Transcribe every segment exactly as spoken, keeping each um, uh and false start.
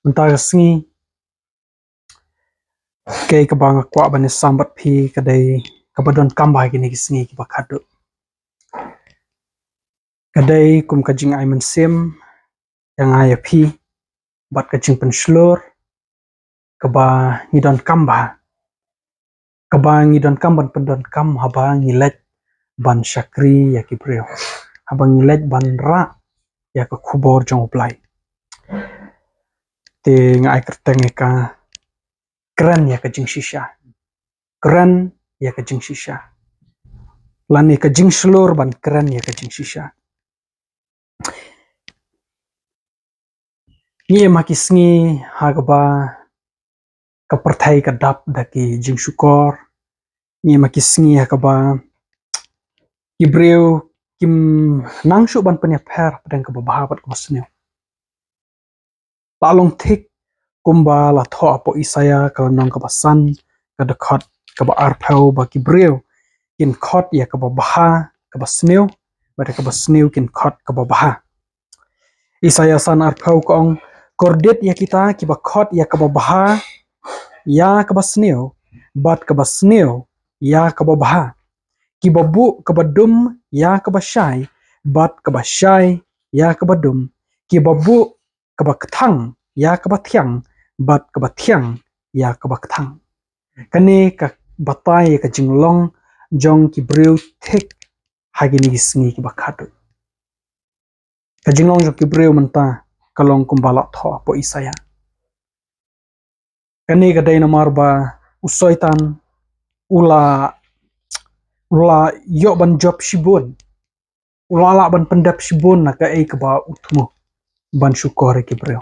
Mynta ka sngi, kaei kaba nga kwah ban ïasam bad phi ka dei kaba donkam bha ha kine ki sngi kiba khadduh. Ka dei kum ka jingai mynsiem ïa nga ïa phi bad ka jingpynshlur kaba ngi donkam bha, kaba ngi donkam ban pyndonkam haba ngi leit ban shakri ïa ki briew, haba ngi leit ban rah ïa ka khubor jong U Blei. Te nga ai kyrteng ïa ka, kren ïa ka jingshisha. Kren ïa ka jingshisha, lane ka jingshlur ban kren ïa ka jingshisha. Ngi im ha ki sngi ha kaba ka pyrthei ka dap da ki jingshukor. Ngi im ha ki sngi ha kaba ki briew kim nang shuh ban pynïapher hapdeng kaba bha bad kaba sniew. La long thik kumba la thoh hapoh Isaïah ka lynnong kaba san, ka dkhot kaba arphew, ba ki briew kin khot ïa kaba bha kaba sniew, bad ïa kaba sniew kin khot kaba bha. Isaïah san arphew ka ong, kordit ïa kita kiba khot ïa kaba bha ïa kaba sniew, bad kaba sniew ïa kaba bha. Kiba buh kaba dum ïa kaba shai, bad kaba shai ïa kaba dum. Kiba buh kaba kthang ïa kaba thiang, bad kaba thiang ïa kaba kthang. Kane ka batai ïa ka jinglong jong ki briew thik ha kine ki sngi kiba khadduh. Ka jinglong jong ki briew mynta ka long kumba la thoh hapoh Isaïah. Kane ka dei namar ba u Soitan u la, u la ïoh ban jop shibun, u la lah ban pyndep shibun na kaei kaba u thmu ban shukor ïa ki briew.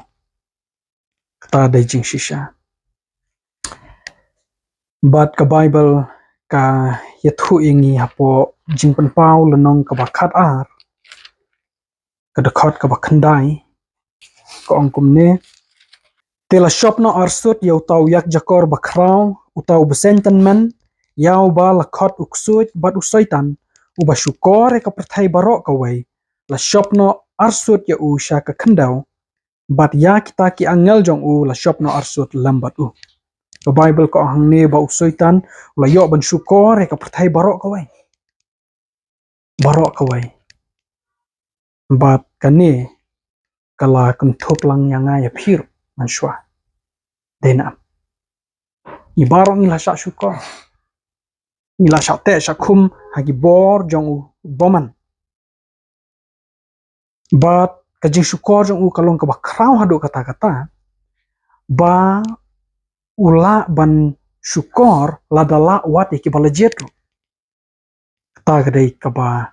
Kata dei jingshisha. Bad ka Baibl ka ïathuh ïa ngi hapoh Jingpynpaw lynnong kaba khatar, ka dkhot kaba khyndai, ka ong kumne: Te la shop noh arsut ïa uta u ïakjakor bakhraw, uta u bseiñ tymmen, ïa uba la khot u Ksuid bad u Soitan, uba shukor ïa ka pyrthei baroh kawei. La shop noh arsut ïa u sha ka khyndew, bad ïa kita ki angel jong u la shop noh arsut lem bad u. Ka Baibl ka ong hangne ba u Soitan u la ïoh ban shukor ïa ka pyrthei baroh kawei. Baroh kawei. Bad kane ka la kynthup lang ïa nga ïa phi ruh mynshuwa. Dei na, ngi baroh ngi la shah shukor, ngi la shah teh shah khum ha ki bor jong u bymman. Bad ka jingshukor jong u ka long kaba khraw haduh katta katta, ba u lah ban shukor lada lah wad ïa kiba la jied ruh. Kata ka dei kaba,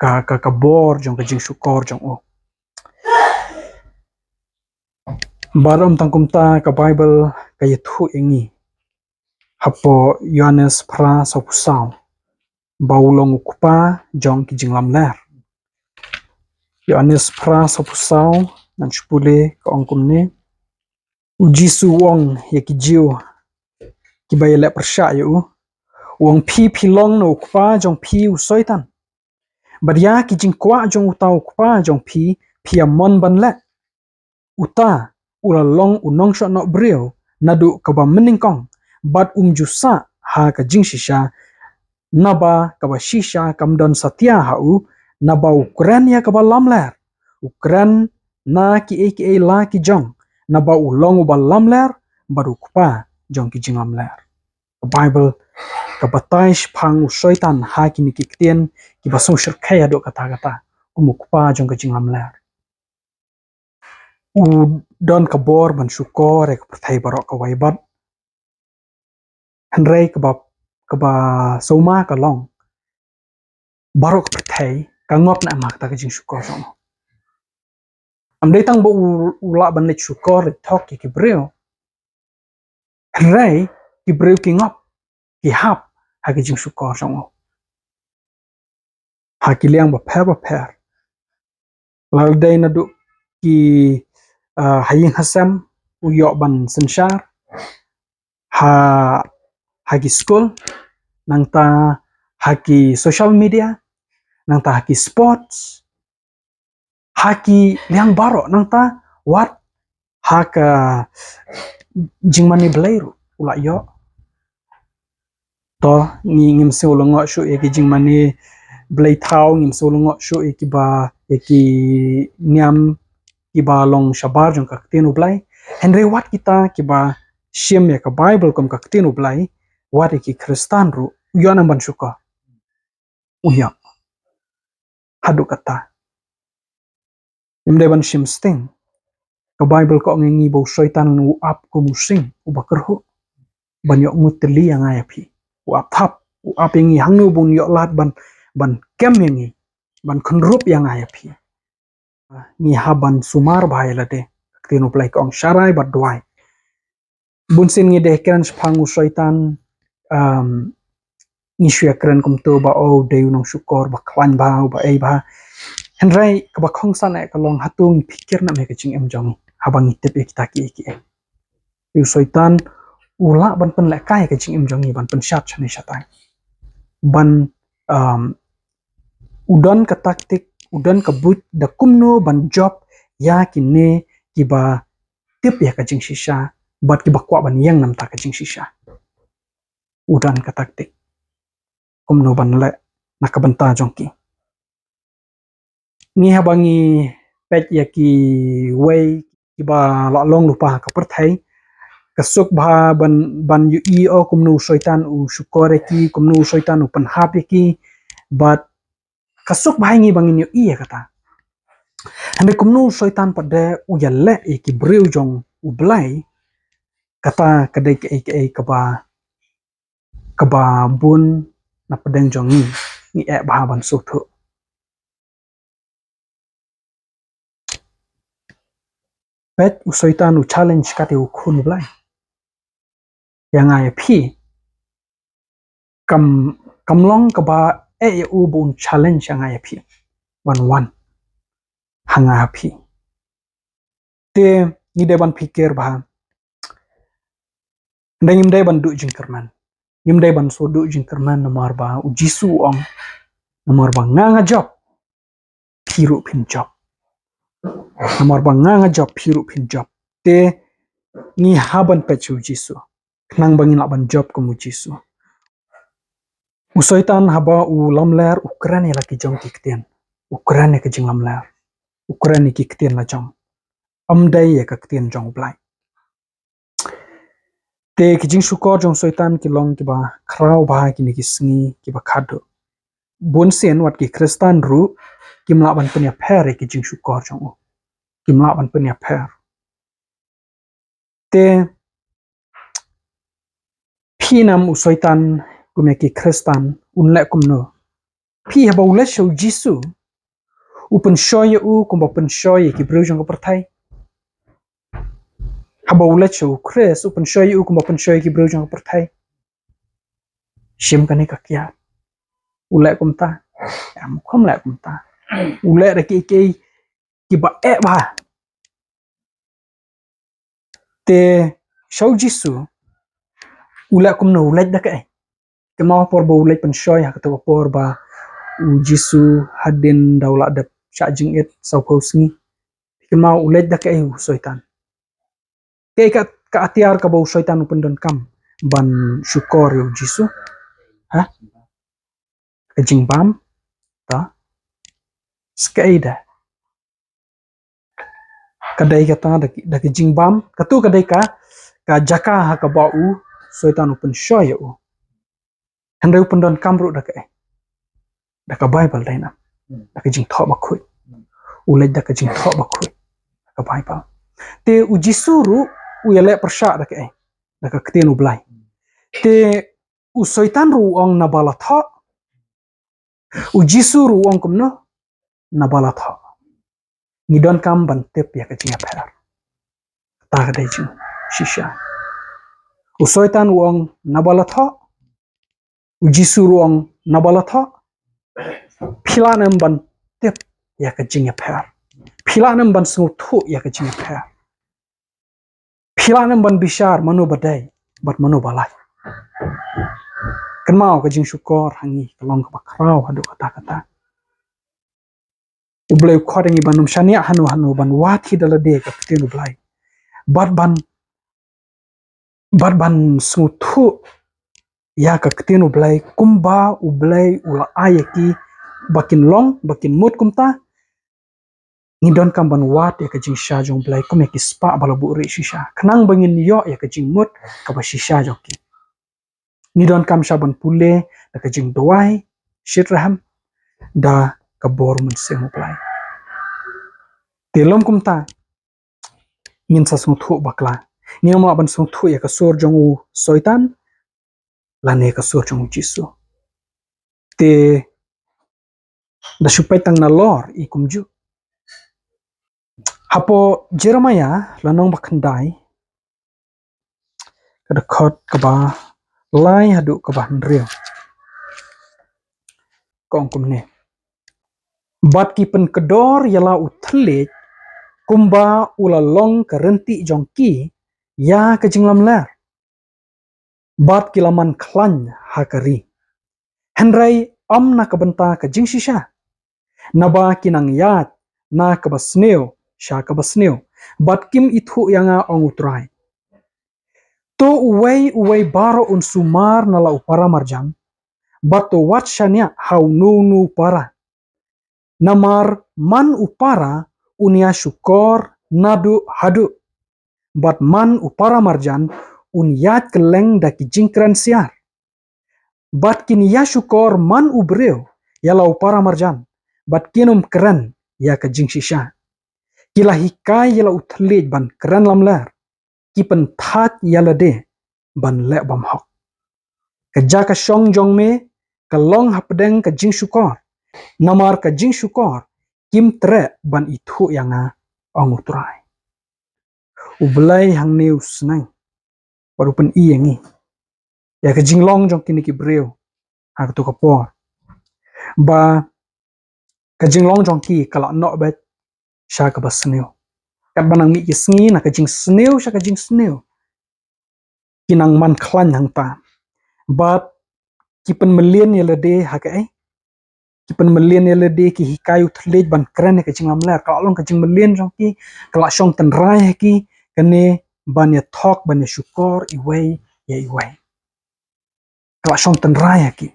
ka, ka, ka bor jong ka jingshukor jong u. Bad ym tang kumta, ka Baibl ka ïathuh ïa ngi hapoh Ïoannis phra sawphew saw ba u long u kpa jong ki jinglamler. Ïoannis phra sawphew saw, ngan shu pule, ka ong kumne: U Jisu u ong ïa ki Jiw kiba ïaleh pyrshah ïa u, u ong: Phi, phi long na u kpa jong phi u Soitan. Bad ïa ki jingkwah jong uta u kpa jong phi, phi ïa mon ban leh. Uta u la long u nongshohnoh briew naduh kaba mynnyngkong, bad um ju sah ha ka jingshisha, naba kaba shisha kam don satia ha u, naba u kren ïa kaba lamler, u kren na kiei kiei la ki jong, naba u long uba lamler bad u kpa jong ki jinglamler. Ka Baibl ka batai shaphang u Soitan ha kine ki ktien kiba sngewshyrkhei haduh katta katta, kum u kpa jong ka jinglamler. U don ka bor ban shukor ïa ka pyrthei baroh kawei bad, hynrei kaba, kaba sawma ka long, baroh ka pyrthei ka ngop ne em ha kata ka jingshukor jong u. Ym dei tang ba u, u lah ban leit shukor leit thok ïa ki briew, hynrei ki briew ki ngop, ki hap ha ka jingshukor jong u ha ki liang bapher bapher. Lada dei naduh ki, ah, ha ïing ha sem u ïoh ban synshar, ha, ha ki skul, nangta ha ki social media, nangta ha ki sports, ha ki liang baroh, nangta wat ha ka jingmane Blei ruh u la ïoh. To, ngi ngim sngew lyngngoh shuh ïa ki jingmane Blei thaw, ngim sngew lyngngoh shuh ïa kiba, ïa ki niam kiba long shabar jong ka ktien u Blei. Hynrei wat kita kiba shim ïa ka Baibl kum ka ktien u Blei, wat ïa ki Khristan ruh, u ïoh nam ban shukor. U ïoh. Haduh katta. Ngim dei ban shim sting. Ka Baibl ka ong ïa ngi ba u Soitan u ap kum u sing uba kyrhuh ban ïoh ngut tylli ïa nga ïa phi. U ap thap, u ap ïa ngi hangno ba un ïoh lad ban, ban kem ïa ngi, ban kynrup ïa nga ïa phi. Ngi hap ban sumar bha ïa lade. Ka ktien u Blei ka ong sharai bad duwai. Bun sien ngi dei kren shaphang u Soitan, um, ngi shu ïa kren kumto ba, oh, dei u nongshukor ba khlaiñ bha, ba ei bha. Hynrei kaba kongsan eh ka long hato ngi pyrkhat nam ïa ka jingim jong ngi haba ngi tip ïa kita kiei kiei. U Soitan u lah ban pynlehkai ïa ka jingim jong ngi ban pynshad shane shatai. Ban, um, u don ka taktik, u don ka buit da kumno ban jop ïa kine kiba tip ïa ka jingshisha bad kiba kwah ban ïeng na bynta ka jingshisha. U don ka taktik kumno ban leh na ka bynta jong ki. Ngi haba ngi peit ïa kiwei kiba la long lypa ha ka pyrthei, ka suk bha ban, ban ïohi, oh, kumno u Soitan u shukor ïa ki, kumno u Soitan u pynhap ïa ki, bad ka suk bha ïa ngi ba ngin ïohi ïa kata. Hynrei kumno u Soitan pat de u ïaleh ïa ki briew jong u Blei, kata ka dei kaei kaei kaba, kaba bun na pdeng jong ngi ngi eh bha ban sngewthuh. Peit, u Soitan u challenge kat ïa u Khun u Blei. Ïa nga ïa phi. Kam, kam long kaba eh ïa u ba un challenge ïa nga ïa phi. Wan wan. Ha nga ha phi. Te ngi dei ban pyrkhat bha. Nda ngim dei ban duh jingkyrmen. Ngim dei ban shu duh jingkyrmen namar ba u Jisu u ong, namar ba nga nga jop, phi ruh phin jop. Namar ba nga nga jop, phi ruh phin jop. Te ngi hap ban peit sha u Jisu. Khnang ba ngin lah ban jop kum u Jisu. U Soitan haba u lamler u kren ïa la ki jong ki ktien. U kren ïa ki jinglamler. U kren ïa ki ktien la jong. Ym dei ïa ka ktien jong u Blei. Te ki jingshukor jong u Soitan ki long kiba khraw bha kine ki sngi kiba khadduh. Bun sien wat ki Khristan ruh kim lah ban pynïapher ïa ki jingshukor jong u. Kim lah ban pynïapher. Te phi nam u Soitan kum ïa ki Khristan un leh kumno? Phi haba u leit sha u Jisu u pynshoi ïa u kumba pynshoi ïa ki briew jong ka pyrthei? Haba u leit sha u Khrist u pynshoi ïa u kumba pynshoi ïa ki briew jong ka pyrthei? Shim kane ka kiad. U leh kumta? Em, kam leh kumta. U leh da kiei kiei kiba eh bha. Te sha u Jisu u leh kumno, u leit da kaei? Kynmaw por ba u leit pynshoi ha kato ka por ba u Jisu hadien da u la dep shah jingit sawphew sngi. Kynmaw u leit da kaei u Soitan? Kaei ka, ka atiar kaba u Soitan u pyndonkam ban shukor ïa u Jisu? Ha? Ka jingbam? Ta? Sa kaei de? Ka dei kata da ki, da ka jingbam, kato ka dei ka, ka jaka ha kaba u Soitan u pynshoi ïa u. Hynrei u pyndonkam ruh da kaei? Da ka Baibl dei na. Da ka Jingthoh Bakhuid. U leit da ka Jingthoh Bakhuid. Da ka Baibl. Te u Jisu ruh u ïaleh pyrshah da kaei? Da ka ktien u Blei. Te u Soitan ruh u ong naba la thoh. U Jisu ruh u ong kumno? Naba la thoh. Ngi donkam ban tip ïa ka jingïapher. Kata ka dei jingshisha. U Soitan u ong naba la thoh. U Jisu ruh u ong naba la thoh. Phi lah ne em ban tip ïa ka jingïapher? Phi lah ne em ban sngewthuh ïa ka jingïapher? Phi lah ne em ban bishar mano ba dei bad mano ba lait? Kynmaw, ka jingshukor ha ngi ka long kaba khraw haduh katta katta. U Blei u khot ïa ngi ban ym shaniah hano hano, ban wad hi da lade ka ktien u Blei. Bad ban, bad ban sngewthuh ïa ka ktien U Blei, kumba U Blei u la ai ïa ki ba kin long, ba kin mut kumta. Ngi donkam ban wad ïa ka jingshisha jong U Blei kum ïa ki spah ba la buhrieh shisha, khnang ba ngin ïoh ïa ka jingmut kaba shisha jong ki. Ngi donkam shibun ban pule da ka jingduwai shitrhem da ka bor Mynsiem U Blei. Te lym kumta, ngin sa sngewthuh bakla. Ngim lah ban sngewthuh ïa ka sur jong u Soitan lane ka sur jong u Jisu. Te da shu peit tang nalor i kumjuh. Hapoh Jeremaïah lynnong ba khyndai, ka dkhot kaba lai haduh kaba hynriew, ka ong kumne: Bad ki pynkdor ïa la u thylliej, kumba u la long ka rynti jong ki ïa ka jinglamler, bad ki la man khlaiñ ha ka ri, hynrei ym na ka bynta ka jingshisha, naba ki nang ïaid na kaba sniew sha kaba sniew, bad kim ithuh ïa nga, ong U Trai. To uwei uwei baroh un sumar na la u paramarjan, bad to wad shaniah ha uno uno u para. Namar man u para un ïashukor naduh haduh, bad man u paramarjan un ïaid kylleng da ki jingkren siar. Bad kin ïashukor man u briew ïa la u paramarjan, bad kin ym kren ïa ka jingshisha. Ki la hikai ïa la u thylliej ban kren lamler, ki pynthait ïa lade ban leh bymhok. Ka jaka shong jong me ka long hapdeng ka jingshukor, namar ka jingshukor kim treh ban ithuh ïa nga, ong U Trai. U Blei hangne u sneng bad u pyni ïa ngi ïa ka jinglong jong kine ki briew ha kato ka por, ba ka jinglong jong ki ka la noh beit sha kaba sniew. Katba nang mih ki sngi, na ka jingsniew sha ka jingsniew, ki nang man khlaiñ hangta. Bad ki pynmlien ïa lade ha kaei? Ki pynmlien ïa lade, ki hikai u thylliej ban kren ïa ka jinglamler. Ka la long ka jingmlien jong ki, ka la shong tynrai ha ki kane ban ïa thok, ban ïa shukor iwei ïa iwei. Ka la shong tynrai ha ki.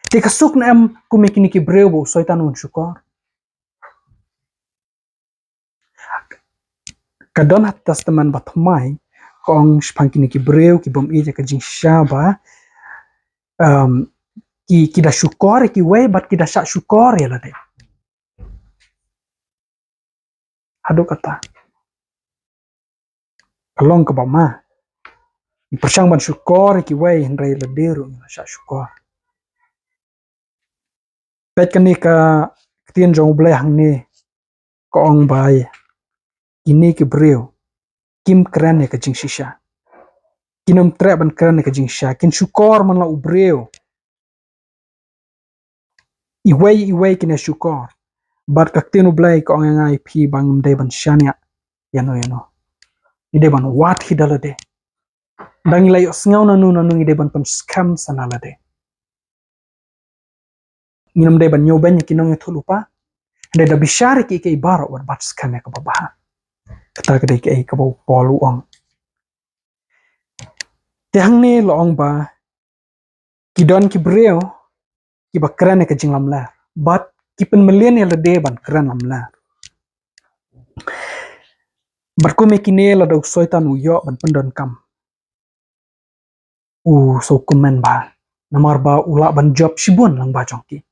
Te ka suk ne em kum ïa kine ki briew ba u Soitan un shukor? Ka don ha Testament Bathymmai ka ong shaphang kine ki briew ki bym ïeit ïa ka jingshisha ba, um, ki, ki da shukor ïa kiwei bad ki da shah shukor ïa lade. Haduh katta. Ka long kaba ma. Ngi pyrshang ban shukor ïa kiwei hynrei lade ruh ngi la shah shukor. Peit kane ka ktien jong U Blei hangne, ka ong ba ïa kine ki briew kim kren ïa ka jingshisha. Kin ym treh ban kren ïa ka jingshisha. Kin shukor man la u briew. Iwei iwei kin ïa shukor. Bad ka ktien U Blei ka ong ïa nga ïa phi ba ngim dei ban shaniah ïano ïano. Ngi dei ban wad hi da lade. Da ngi la ïohsngew nanu nanu ngi dei ban pynskhem sa na lade. Ngim dei ban ñiewbeiñ ïa ki nongïathuh lypa. Hynrei da bishar ïa kiei kiei baroh, wat bat skhem ïa kaba bha. Kata ka dei kaei kaba u Paul u ong. Te hangne la ong ba ki don ki briew kiba kren ïa ka jinglamler bad ki pynmlien ïa lade ban kren lamler. Bad kum ïa kine lada u Soitan u ïoh ban pyndonkam, u sngewkmen bha, namar ba u lah ban jop shibun lang ba jong ki.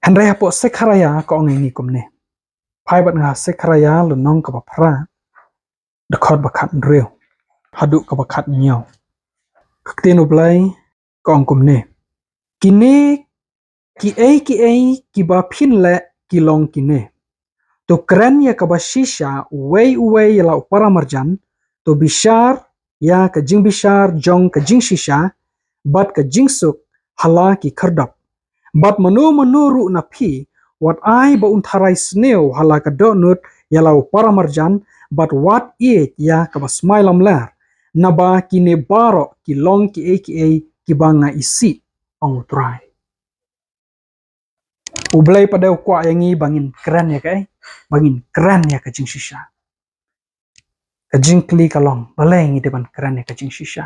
Hynrei hapoh Sekharaiah ka ong ïa ngi kumne. Phai bad nga Sekharaiah lynnong kaba phra, dkhot ba khathynriew haduh kaba khathynñiew. Ka ktien U Blei ka ong kumne: Kine kiei kiei kiba phin leh ki long kine. To kren ïa kaba shisha uwei uwei ïa la u paramarjan, to bishar ïa ka jingbishar jong ka jingshisha bad ka jingsuk ha la ki khyrdop. Bad mano mano ruh na phi, wat ai ba un tharai sniew ha la ka dohnud ïa la u paramarjan, bad wat ïeit ïa kaba smai lamler, naba kine baroh ki long kiei kiei kiba nga isih, ong U Trai. U Blei pat de u kwah ïa ngi ba ngin kren ïa kaei? Ba ngin kren ïa ka jingshisha. Ka jingkylli ka long, balei ngi dei ban kren ïa ka jingshisha?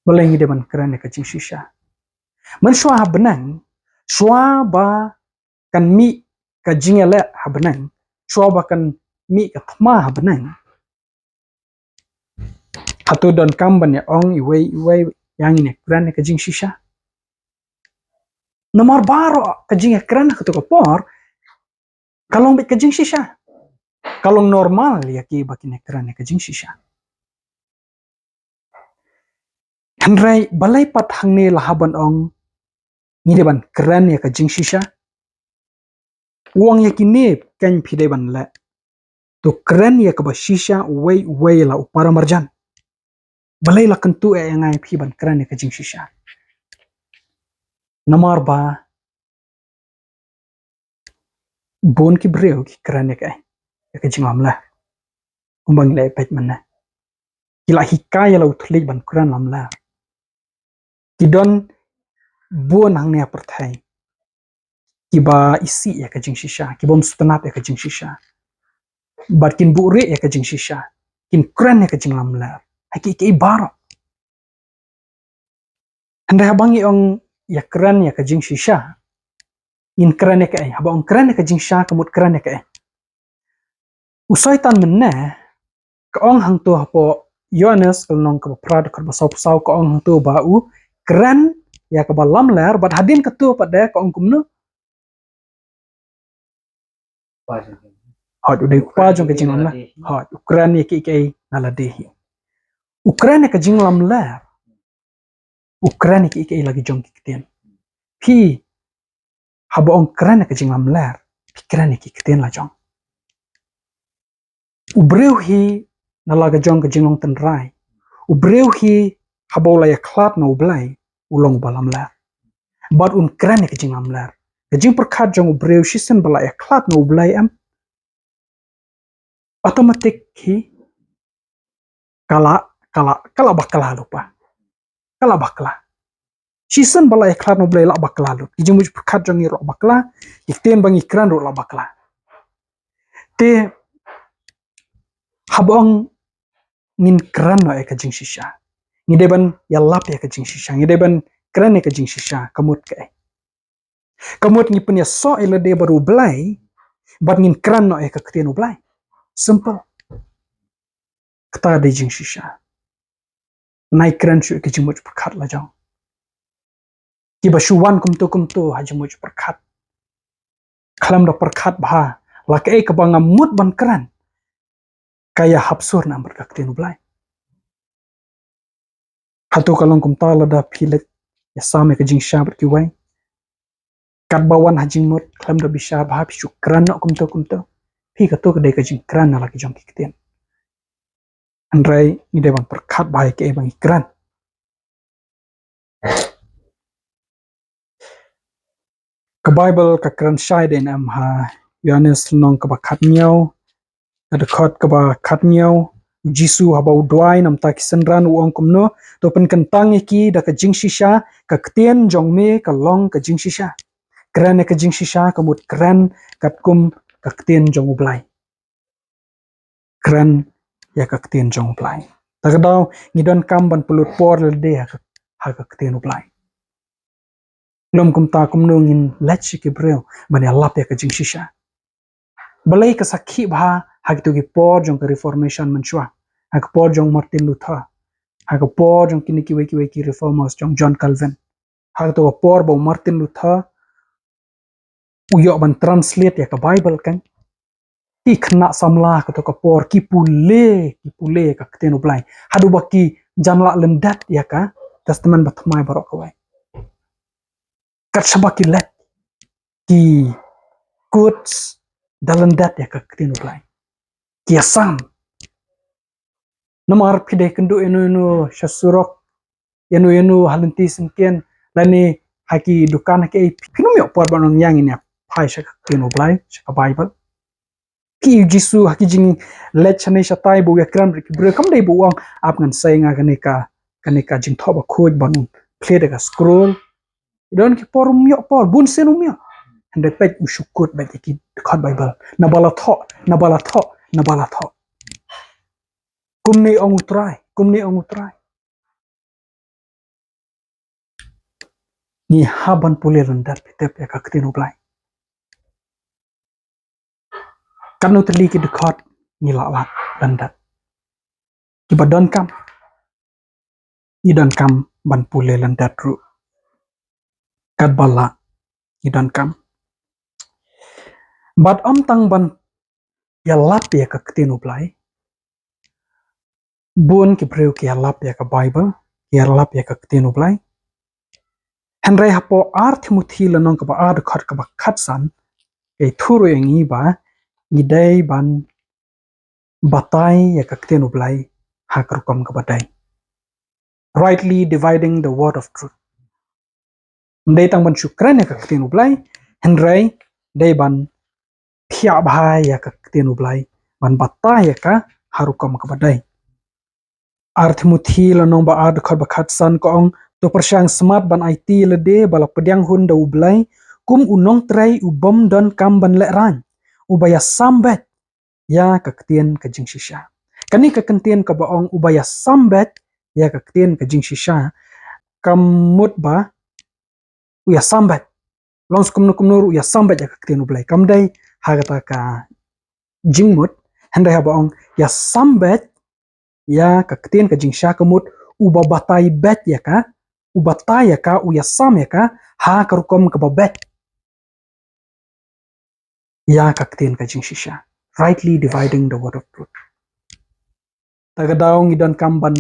Balei ngi dei ban kren ïa ka jingshisha? Mynshuwa ha bneng, shuwa ba kan mih ka jingïaleh ha bneng, shuwa ba kan mih ka thma ha bneng, hato donkam ban ïa ong iwei iwei ïa ngin ïa kren ïa ka jingshisha? Namar baroh ka jingïakren ha kato ka por ka long beit ka jingshisha. Ka long normal ïa ki ba kin ïakren ïa ka jingshisha. Hynrei balei pat hangne la hap ban ong ngi dei ban kren ïa ka jingshisha? U ong ïa kine ken phi dei ban leh. To kren ïa kaba shisha uwei uwei la u para marjan. Balei la kyntu ïa ngi phi ban kren ïa ka jingshisha? Namar ba bun ki briew ki kren ïa ka, ïa ka jinglamler. Kumba ngi la peit mynne, ki la hikai ïa la u thylliej ban kren lamler. Ki don bun hangne ha pyrthei kiba isih ïa ka jingshisha, ki bym sngewtynnat ïa ka jingshisha. Bad kin buhrieh ïa ka jingshisha, kin kren ïa ka jinglamler ha ki, ki baroh. Hynrei haba ngi ong ïa kren ïa ka jingshisha, ngin kren ïa kaei? Haba ong kren ïa ka jingshisha, ka mut kren ïa kaei? U Soitan mynne ka ong hangto hapoh Ïoannis ka lynnong kaba phra dkhot ba sawphew saw, ka ong hangto ba u kren ïa kaba lamler, bad hadien kato pat de ka ong kumno? Hooid, u dei u kpa jong ka jinglamler. Hooid, u kren ïa kiei kiei na lade hi. U kren ïa ka jinglamler, u kren ïa kiei kiei la ki jong ki ktien. Phi, haba ong kren ïa ka jinglamler, phi kren ïa ki ktien la jong. U briew hi na la ka jong ka jinglong tynrai, u briew hi haba u la ïakhlad na U Blei, u long uba lamler. Bad un kren ïa ka jinglamler. Ka jingpyrkhat jong u briew shisien ba la ïakhlad na U Blei em, automatic hi ka la, ka la, ka la bakla lypa. Ka la bakla. Shisien ba la ïakhlad na U Blei la bakla lut. Ki jingmut pyrkhat jong ngi ruh bakla, ki ktien ba ngi kren ruh la bakla. Te haba ong ngin kren noh ïa ka jingshisha, ngi dei ban ïalap ïa ka jingshisha, ngi dei ban kren ïa ka jingshisha, ka mut kaei? Ka mut ngi pynïasoh ïa lade bad U Blei, bad ngin kren noh ïa ka ktien U Blei. Simple. Kata dei jingshisha. Nai kren shuh ïa ki jingmut pyrkhat la jong. Kiba shu wan kumto kumto ha jingmut pyrkhat. Khlem da pyrkhat bha la kaei kaba nga mut ban kren, ka ïa hap sur namar ka ktien U Blei. Hato ka long kumta lada phi leit ïasam ïa ka jingshisha bad kiwei? Katba wan ha jingmut khlem da bishar bha phi shu kren noh kumto kumto. Phi, kato ka dei ka jingkren na la ki jong ki ktien. Hynrei ngi dei ban pyrkhat bha ïa kaei ba ngi kren. Ka Baibl ka kren shai dei ne em? Ha Ïoannis lynnong kaba khathynñiew, ka dkhot kaba khathynñiew, u Jisu haba u duwai namar ki synran u ong kumno? To pynkyntang ïa ki da ka jingshisha, ka ktien jong me ka long ka jingshisha. Kren ïa ka jingshisha ka mut kren katkum ka ktien jong U Blei. Kren ïa ka ktien jong U Blei. Ta ka daw ngi donkam ban pynlut por lade ha ka, ha ka ktien U Blei. Lym kumta kumno ngin leit sha ki briew ban ïalap ïa ka jingshisha? Balei ka sakhi bha ha kito ki por jong ka Reformation mynshuwa, ha ka por jong Martin Luther, ha ka por jong kine kiwei kiwei ki reformers jong John Calvin, ha kato ka por ba u Martin Luther u ïoh ban translate ïa ka Baibl kan. Ki khynnah samla kato ka por ki pule, ki pule ïa ka ktien U Blei haduh ba ki jan lah lyndet ïa ka Testament Bathymmai baroh kawei. Kat shaba ki leit ki kut da lyndet ïa ka ktien U Blei. Ki ïasam. Namar phi dei kynduh ïano ïano sha surok, ïano ïano ha lynti syngkien, lane ha ki dukan ha kiei, phin ym ïoh por ban ong ïa ngin ïa phai sha ka ktien U Blei, sha ka Baibl. Phi, u Jisu ha ki jingleit shane shatai ba u ïakren bad ki briew kam dei ba u ong, ap ngan sei nga kane ka, kane ka Jingthoh Bakhuid ban ong, plie da ka scroll. Don ki por um ïoh por, bun sien um ïoh. Hynrei peit u shu kut bad ki dkhot Baibl. Naba la thoh, naba la thoh, naba la thoh. Kumne ong u Trai, kumne ong u Trai. Ngi hap ban pule lyndet phi tip ïa ka ktien u Blai. Katno tylli ki dkhot ngi lah lap lyndet. Kiba donkam, ngi donkam ban pule lyndet ruh. Katba lah ngi donkam. Bad ym tang ban ïalap ïa ka ktien u Blai. Bun ki briew ki ïalap ïa ka Baibl, ki ïalap ïa ka ktien u Blai. Hynrei hapoh ar Timothi lynnong kaba ar dkhot kaba khatsan, ka ïathuh ruh ïa ngi ba ngi dei ban batai ïa ka ktien u Blai ha ka rukom kaba dei. Rightly dividing the word of truth. Ym dei tang ban shu kren ïa ka ktien u Blai, hynrei dei ban phiah bha ïa ka ktien u Blai, ban batai ïa ka ha rukom kaba dei. Ar Timothi lynnong ba ar dkhot ba khatsan ka ong, to pyrshang smat ban aiti ïa lade ba la pdiang hun da u Blai kum u nongtrei u bym donkam ban lehraiñ, uba ïasam beit ïa ka ktien ka jingshisha. Kane ka kyntien kaba ong uba ïasam beit ïa ka ktien ka jingshisha, ka mut ba u ïasam beit. Long kumno kumno ruh u ïasam beit ïa ka ktien u Blai. Kam dei ha kata ka jingmut, hynrei haba ong ïasam beit ïa ka ktien ka jingshisha ka mut uba batai beit ïa ka, u batai ïa ka, u ïasam ïa ka ha ka rukom kaba beit ïa ka ktien ka jingshisha. Rightly dividing the word of truth. Ta ka daw ngi donkam ban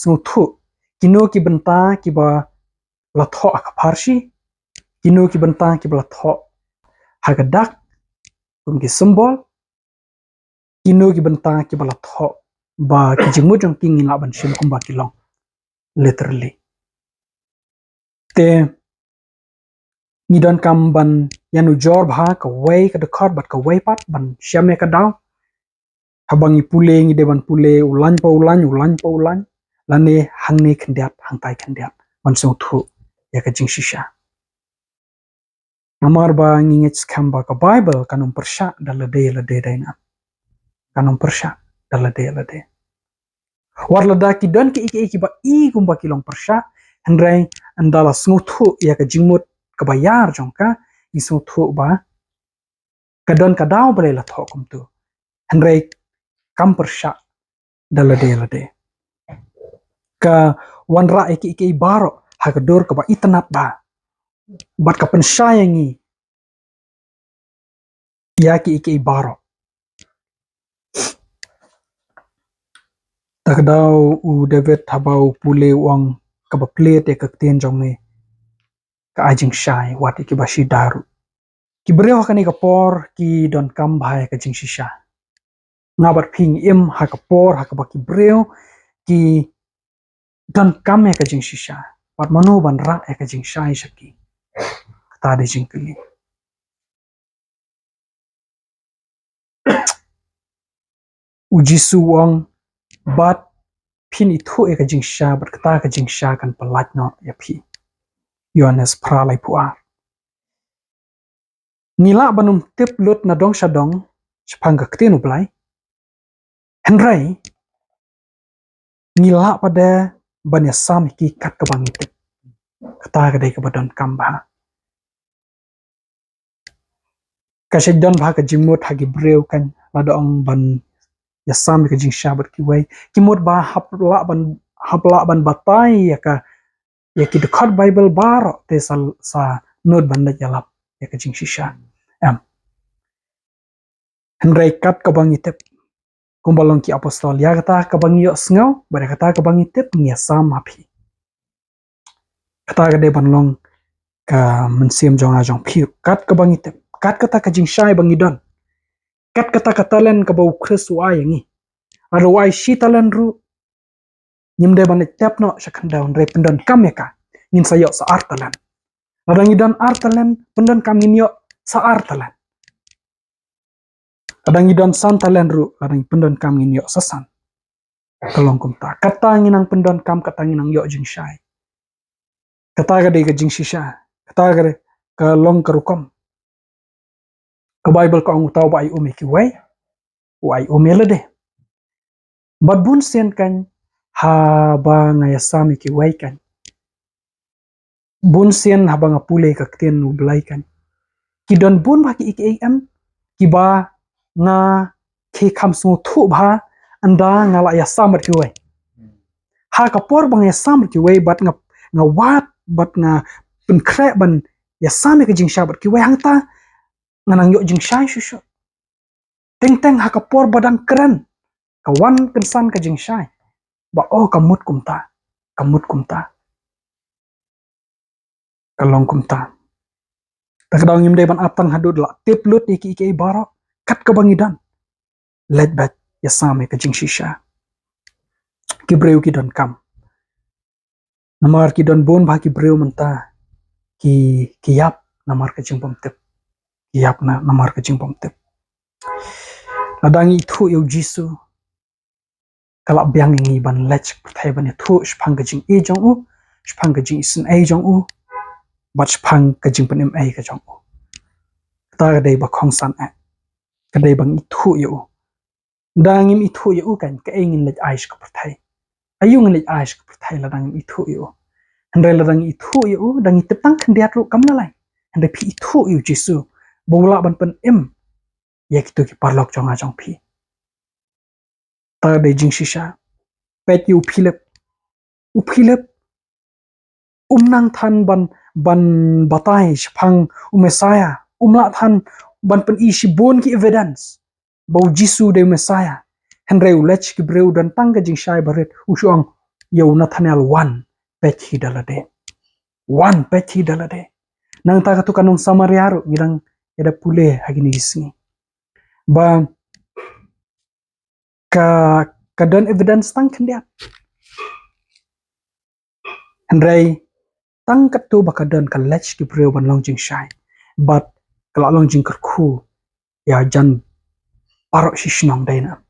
sngewthuh kino ki bynta kiba la thoh ha ka pharshi, kino ki bynta kiba la thoh ha ka dak, kum ki symbol, kino ki bynta kiba la thoh ba ki jingmut jong ki ngi lah ban shim kumba ki long literally. Te ngi donkam ban ïanujor bha kawei ka dkhot bad kawei pat ban shem ïa ka daw. Haba ngi pule ngi dei ban pule u lain pa u lain, u lain pa u lain, lane hangne khyndiat hangtai khyndiat ban sngewthuh ïa ka jingshisha. Namar ba ngi ngeit skhem ba ka Baibl kan ym pyrshah da lade lade dei na. Kan ym pyrshah da lade lade. Wat lada ki don kiei kiei kiba i kumba ki long pyrshah, hynrei ynda la sngewthuh ïa ka jingmut kaba ïar jong ka, ngi sngewthuh ba ka don ka daw balei la thoh kumto. Hynrei kam pyrshah da lade lade. Ka wanrah ïa kiei kiei baroh ha ka dur kaba itynnad bha. Bad ka pynshai ïa ngi ïa kiei kiei baroh. Ta ka daw u David haba u pule u ong kaba plied ïa ka ktien jong me ka ai jingshai wat ïa kiba shi daru. Ki briew ha kane ka por ki donkam bha ïa ka jingshisha. Nga bad phi ngi im ha ka por ha kaba ki briew ki donkam ïa ka jingshisha. Bad mano ban rah ïa ka jingshai sha ki? Kata dei jingkylli. U Jisu u ong bad phin ithuh ïa ka jingshisha bad kata ka jingshisha kan pyllait noh ïa phi. Ïoannis phra laiphew ar. Ngi lah ban ym tip lut na dong sha dong shaphang ka ktien u Blai. Hynrei ngi lah pat de ban ïasam ïa ki kat kaba ngi tip. Kata ka dei kaba donkam bha. Ka shait don bha ka jingmut ha ki briew kan lada ong ban ïasam ïa ka jingshisha bad kiwei. Ki mut ba hap lah ban, hap lah ban batai ïa ka, ïa ki dkhot Baibl baroh te sa, sa nud ban leit ïalap ïa ka jingshisha. Em. Hynrei kat kaba ngi tip, kumba long ki apostol, ïa kata kaba ngi ïohsngew bad ïa kata kaba ngi tip ngi ïasam ha phi. Kata ka dei ban long ka mynsiem jong nga jong phi. Kat kaba ngi tip, kat kata ka jingshai ba ngi don, kat kata ka talent kaba u Khrist u ai ïa ngi. Lada u ai shi talent ruh, ngim dei ban leit tep noh sha khyndew, hynrei pyndonkam ïa ka, ngin sa ïoh sa ar talent. Lada ngi don ar talent, pyndonkam ngin ïoh sa ar talent. Lada ngi don san talent ruh, lada ngi pyndonkam ngin ïoh sa san. Ka long kumta. Kata ngi nang pyndonkam, kata ngi nang ïoh jingshai. Kata ka dei ka jingshisha. Kata ka, ka long ka rukom. Ka Baibl ka ong, uta uba ai um ïa kiwei, u ai um ïa lade. Bad bun sien kan, haba nga ïasam ïa kiwei kan, bun sien haba nga pule ka ktien U Blei kan, ki don bun bha ki, ki, ki em, kiba nga, ki kham sngewthuh bha ynda nga la ïasam bad kiwei. Ha ka por ba nga ïasam bad kiwei, bad nga, nga wad, bad nga pynkhreh ban ïasam ïa ka jingshai bad kiwei, hangta nga nang ïoh jingshai shuh shuh. Teng teng ha ka por ba dang kren, ka wan kynsan ka jingshai ba, oh, ka mut kumta, ka mut kumta, ka long kumta. Ta ka daw ngim dei ban ap tang haduh la tip lut ïa ki, ïa ki baroh, kat kaba ngi don. Leit beit ïasam ïa ka jingshisha. Ki briew ki donkam. Namar ki don bun bha ki briew mynta ki, ki ïap namar ka jingbymtip. Ki ïap na, namar ka jingbymtip. Lada ngi ithuh ïa U Jisu, ka la biang ïa ngi ban leit sha pyrthei ban ïathuh shaphang ka jingïeit jong u, shaphang ka jingisynei jong u, bad shaphang ka jingpynim ei ka jong u. Kata ka dei ba kongsan eh. Ka dei ba ngi ithuh ïa u. Da ngim ithuh ïa u kan, kaei ngin leit ai sha ka pyrthei? Aïu ngin leit ai sha ka pyrthei lada ngim ithuh ïa u? Hynrei lada ngi ithuh ïa u, da ngi tip tang khyndiat ruh kam lei. Hynrei phi ithuh ïa U Jisu, ba u lah ban pynim ïa kito ki paralok jong nga jong phi. Ta dei jingshisha. Peit ïa u Philip. U Philip um nang than ban, ban batai shaphang u Messiah. Um lah than ban pyni shibun ki evidence ba U Jisu dei u Messiah. Hynrei u leit sha ki briew, don tang ka jingshai barit, u shu ong ïa u Nathanael, wan peit hi da lade. Wan peit hi da lade. Nangta kato ka nong Samaria ruh ngi dang ïa da pule ha kine ki sngi. Ba ka, ka don evidence tang khyndiat. Hynrei tang katto ba ka don, ka leit sha ki briew ban long jingshai. Bad ka la long jingkyrkhu ïa jan baroh shi shnong, dei ne em.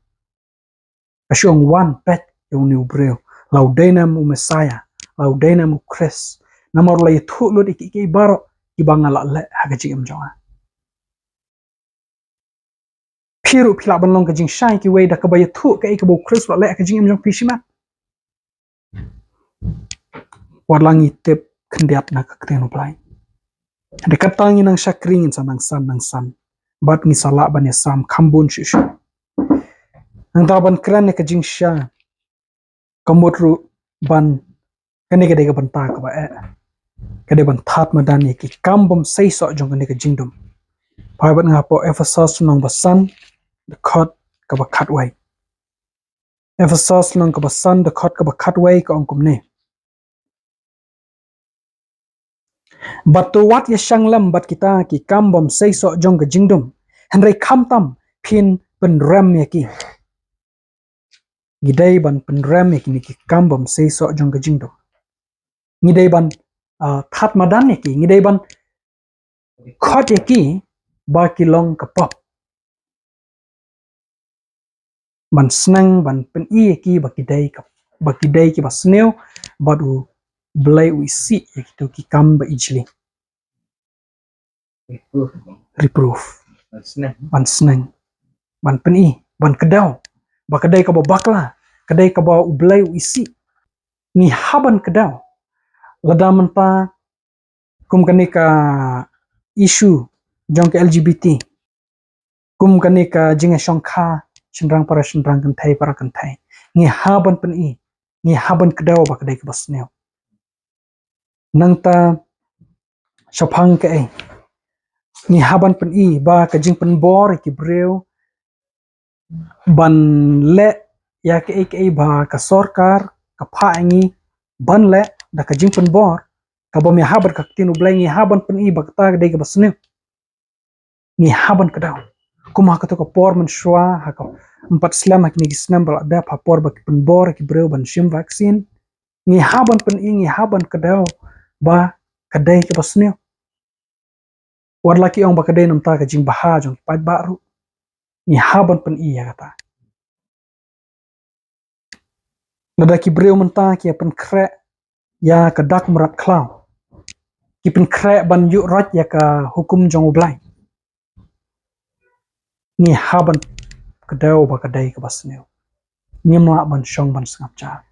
Ka shu ong wan peit ïa une u briew, la u dei ne em u Messiah, la u dei ne em u Khrist. Namar u la ïathuh lut ïa ki, ïa ki baroh kiba nga la leh ha ka jingim jong nga. Phi ruh phi lah ban long ka jingshai kiwei da kaba ïathuh kaei kaba u Khrist u la leh ha ka jingim jong phi shimet. Wat la ngi tip khyndiat na ka ktien U Blei. Hynrei kata ngi nang shakri, ngin sa nang san, nang san. Bad ngi sa lah ban ïasam kham bun shuh shuh. Nangta ban kren ïa ka jingshisha, ka mut ruh ban, kane ka dei ka bynta kaba eh, ka dei ban tad madan ïa ki kam bym sei soh jong kane ka jingdum. Phai bad nga hapoh Ephesos lynnong ba san, dkhot kaba khatwei. Ephesos lynnong kaba san, dkhot kaba khatwei, ka ong kumne: Bad to wat ïashang lem bad kita ki kam bym sei soh jong ka jingdum, hynrei khamtam phin pynrem ïa ki. Ngi dei ban pynrem ïa kine ki kam bym sei soh jong ka jingdum. Ngi dei ban, ah, tad madan ïa ki, ngi dei ban khot ïa ki ba ki long ka pop. Ban sneng ban pyni ïa ki ba ki dei ka, ba ki dei kiba sniew, bad U Blei u isih ïa kito ki kam ba ijli. Reproof. Reproof. Ban sneng. Ban sneng. Ban pyni, ban kdew ba ka dei kaba bakla, ka dei kaba U Blei u isih. Ngi hap ban kdew. Lada mynta kum kane ka issue jong ka L G B T, kum kane ka jingïashongkha shynrang para shynrang, kynthei para kynthei, ngi hap ban pyni, ngi hap ban kdew ba ka dei kaba sniew. Nangta shaphang kaei? Ngi hap ban pyni ba ka jingpynbor ïa ki briew ban leh ïa kaei kaei ba ka sorkar ka phah ïa ngi ban leh da ka jingpynbor, kaba ym ïahap bad ka ktien U Blei, ngi hap ban pyni ba kata ka dei kaba sniew. Ngi hap ban kdew. Kum ha kato ka por mynshuwa, ha ka, ym pat slem ha kine ki snem ba la dep, ha por ba ki pynbor ïa ki briew ban shim vaccine, ngi hap ban pyni, ngi hap ban kdew ba ka dei kaba sniew. Wat la ki ong ba ka dei namar ka jingbha jong ki paidbah ruh, ngi hap ban pyni ïa kata. Lada ki briew mynta ki ïa pynkhreh ïa ka dak mrad khlaw, Ki pynkhreh ban ïuh roit ïa ka hukum jong U Blei. Ngi hap ban kdew ba ka dei kaba sniew. Ngim lah ban shong ban sngap jar.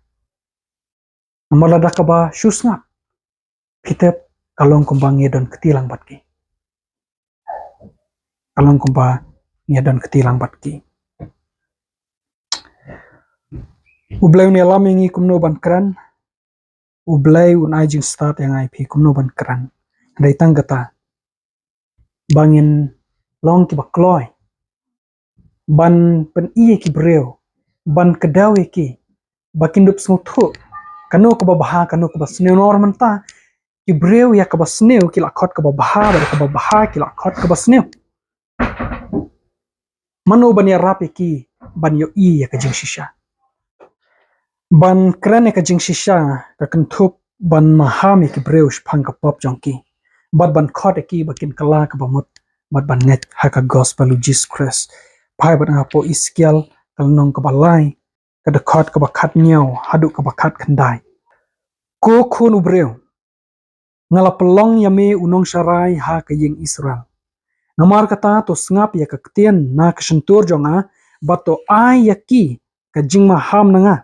Namar lada kaba shu sngap, phi tip, ka long kumba ngi don kti lang bad ki. Ka long kumba ngi don kti lang bad ki. U Blei un ïalam ïa ngi kumno ban kren. U Blei un ai jingstad ïa nga ïa phi kumno ban kren. Hynrei tang kata, ba ngin long kiba kloi ban pyni ïa ki briew, ban kdew ïa ki ba kin dup sngewthuh kano kaba bha, kano kaba sniew. Namar mynta ki briew ïa kaba sniew ki la khot kaba bha, bad kaba bha ki la khot kaba sniew. Mano ban ïarap ïa ki ban ïohi ïa ka jingshisha? Ban kren ïa ka jingshisha ka kynthup ban maham ïa ki briew shaphang ka pop jong ki, bad ban khot ïa ki ba kin kylla kaba mut bad ban ngeit ha ka gospel u Jisu Khrist. Phai bad nga hapoh Esekiel ka lynnong kaba lai, ka dkhot kaba khathynñiew haduh kaba khatkhyndai. Ko khun u briew, nga la pynlong ïa me u nongsharai ha ka ïing Israel. Namar kata to sngap ïa ka ktien na ka shyntur jong nga, bad to ai ïa ki ka jingmaham na nga.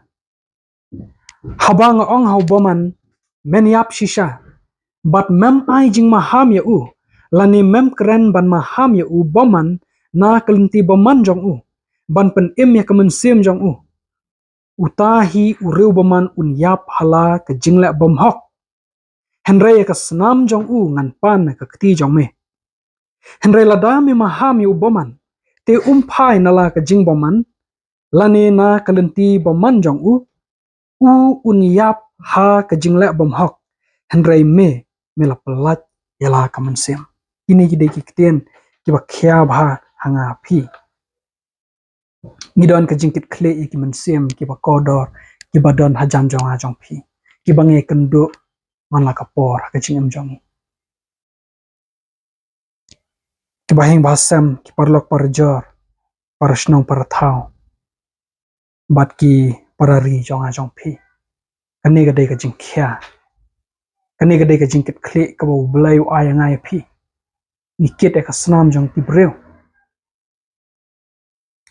Haba nga ong ha u bymman, men ïap shisha, bad mem ai jingmaham ïa u, lane mem kren ban maham ïa u bymman na ka lynti bymman jong u, ban pynim ïa ka mynsiem jong u, uta hi u riew bymman un ïap ha la ka jingleh bymhok. Hynrei ïa ka snam jong u ngan pan ha ka kti jong me. Hynrei lada me maham ïa u bymman, te um phai na la ka jingbymman, lane na ka lynti bymman jong u, u un ïap ha ka jingleh bymhok. Hynrei me, me la pyllait ïa la ka mynsiem. Kine ki dei ki ktien kiba khia bha ha nga phi. Ngi don ka jingkitkhlieh ïa ki mynsiem kiba kordor, kiba don hajan jong nga jong phi, kiba ngi kynduh man la ka por ha ka jingim jong ngi. Kiba hieng ba sem, ki paralok parajor, parashnong parathaw, bad ki parari jong nga jong phi. Kane ka dei ka jingkhia. Kane ka dei ka jingkitkhlieh kaba U Blei u ai ïa nga ïa phi. Ngi kit ïa ka snam jong ki briew.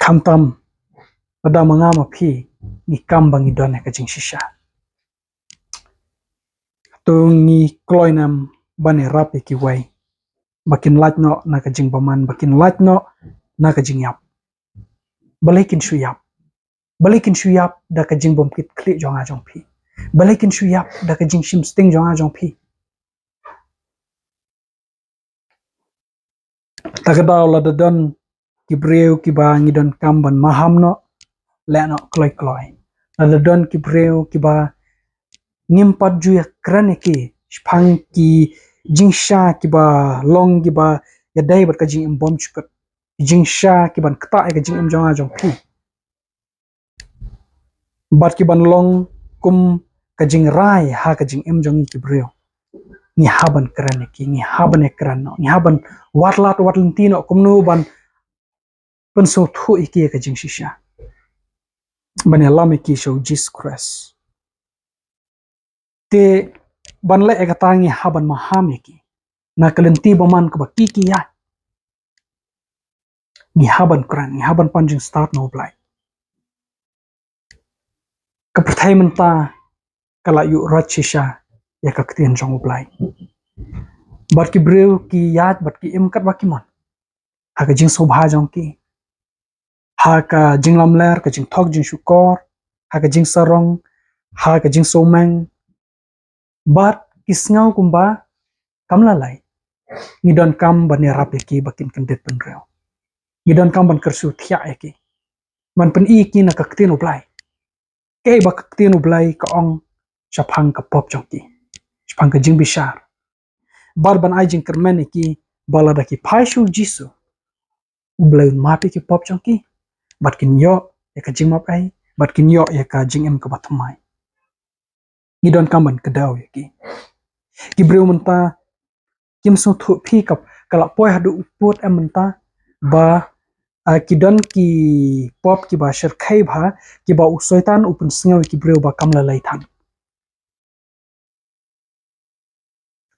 Khamtam lada ma nga ma phi ngi kam ba ngi don ïa ka jingshisha. To ngi kloi nam ban ïarap ïa kiwei ba kin lait noh na ka jingbymman, ba kin lait noh na ka jingïap. Balei kin shu ïap? Balei kin shu ïap da ka jingbymkitkhlieh jong nga jong phi? Balei kin shu ïap da ka jingshim sting jong nga jong phi? Ta ka daw lada don ki briew kiba ngi donkam ban maham noh, leh noh kloi kloi. Lada don ki briew kiba ngim pat ju ïakren ïa ki shaphang ki jingshisha kiba long kiba ïadei bad ka jingim bymjukut, ki jingshisha kiban ktah ïa ka jingim jong nga jong phi, bad kiban long kum ka jingrai ha ka jingim jong ngi ki briew, ngi hap ban kren ïa ki, ngi hap ban ïakren noh, ngi hap ban wad lad wad lynti noh kumno ban pynsngewthuh ïa ki ïa ka jingshisha, ban ïalam ïa ki sha u Jisu Khrist. Te ban leh ïa kata ngi hap ban maham ïa ki na ka lynti bymman kaba ki ki ïaid. Ngi hap ban kren, ngi hap ban pan jingstad na U Blei. Ka pyrthei mynta ka la ïuh roit shisha ïa ka ktien jong U Blei. Bad ki briew ki ïaid bad ki im katba ki mon ha ka jingsngewbha jong ki, ha ka jinglamler, ka jingthok jingshukor, ha ka jingsarong, ha ka jingsngewmeng. Bad ki sngew kumba kam la lei, ngi donkam ban ïarap ïa ki ba kin kyndit bynriew. Ngi donkam ban kyrsiew thiah ïa ki, ban pyni ïa ki na ka ktien U Blei, kaei ba ka ktien U Blei ka ong shaphang ka pop jong ki, shaphang ka jingbishar. Bad ban ai jingkyrmen ïa ki ba lada ki phai sha u Jisu, U Blei un map ïa ki pop jong ki, bad kin ïoh ïa ka jingmap ei, bad kin ïoh ïa ka jingim kaba thymmai. Ngi donkam ban kdew ïa ki. Ki briew mynta kim sngewthuh phi ka, ka la poi haduh u pud em mynta ba, ah, ki don ki pop kiba shyrkhei bha, kiba u Soitan u pynsngew ïa ki briew ba kam la lei than.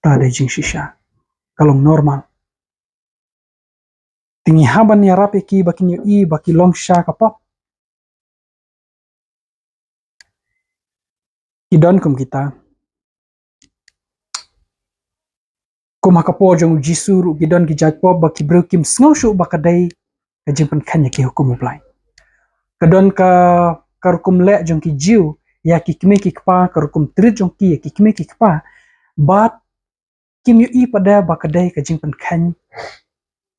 Kata dei jingshisha. Ka long normal. Te ngi hap ban ïarap ïa ki ba kin ïohi ba ki long sha ka pop. Ki don kum kita. Kum ha ka por jong u Jisu ruh ki don ki jait pop ba ki briew kim sngew shuh ba ka dei ka jingpynkheiñ ïa ki hukum U Blei. Ka don ka, ka rukom leh jong ki Jiw ïa ki kmie ki kpa, ka rukom treat jong ki ïa ki kmie ki kpa. Bad kim ïohi pat de ba ka dei ka jingpynkheiñ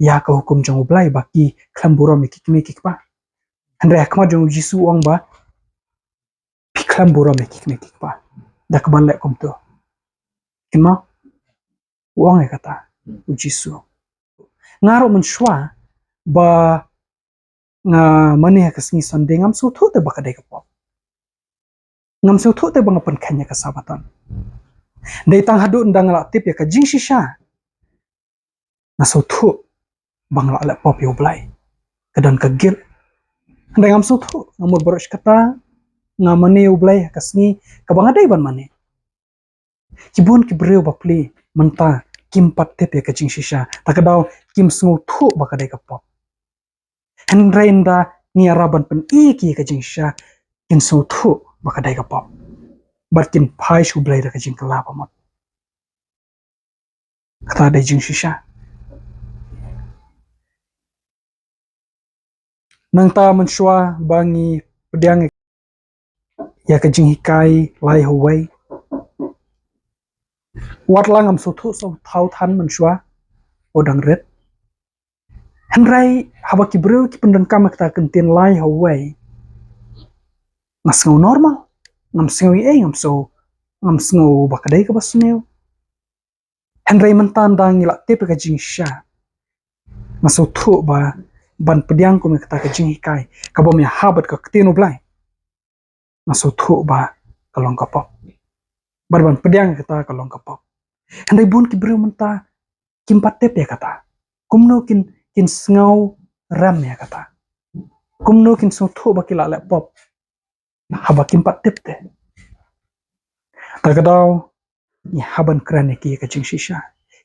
ïa ka hukum jong U Blei ba ki khlem burom ïa ki kmie ki kpa. Hynrei ha khmat jong u Jisu u ong ba phi khlem burom ïa ki kmie ki kpa da kaba leh kumto. Kynmaw, u ong ïa kata u Jisu. Nga ruh mynshuwa ba nga mane ha ka sngi Sunday ngam sngewthuh te ba ka dei ka pop. Ngam sngewthuh te ba nga pynkheiñ ïa ka Sabbaton. Dei tang haduh ynda nga la tip ïa ka jingshisha, nga sngewthuh ba nga la leh pop ïa U Blei. Ka don ka guilt. Hynrei ngam sngewthuh, nga mut baroh shi katta, nga mane ïa U Blei ha ka sngi kaba nga dei ban mane. Ki bun ki briew bapli mynta kim pat tip ïa ka jingshisha. Ta ka daw kim sngewthuh ba ka dei ka pop. Hynrei ynda ngi ïarap ban pyni ïa ki ïa ka jingshisha, kin sngewthuh ba ka dei ka pop. Bad kin phai sha U Blei da ka jingkylla bamut. Kata dei jingshisha. Nangta mynshuwa ba ngi pdiang ïa ka jinghikai lai ha uwei. Wat la ngam sngewthuh sngewthaw than mynshuwa, u dang rit. Hynrei haba ki briew ki pyndonkam ïa kata ka ktien lai ha uwei, nga sngew normal. Ngam sngew ei ei, ngam sngew, ngam sngew ba ka dei kaba sniew. Hynrei mynta ynda ngi la tip ïa ka jingshisha, nga sngewthuh ba ban pdiang kum ïa kata ka jinghikai kaba ym ïahap bad ka ktien U Blei, nga sngewthuh ba ka long ka pop. Bad ban pdiang ïa kata ka long ka pop. Hynrei bun ki briew mynta kim pat tip ïa kata. Kumno kin, kin sngew rem ïa kata? Kumno kin sngewthuh ba ki la leh pop haba kim pat tip te? Ta ka daw ngi hap ban kren ïa ki ïa ka jingshisha.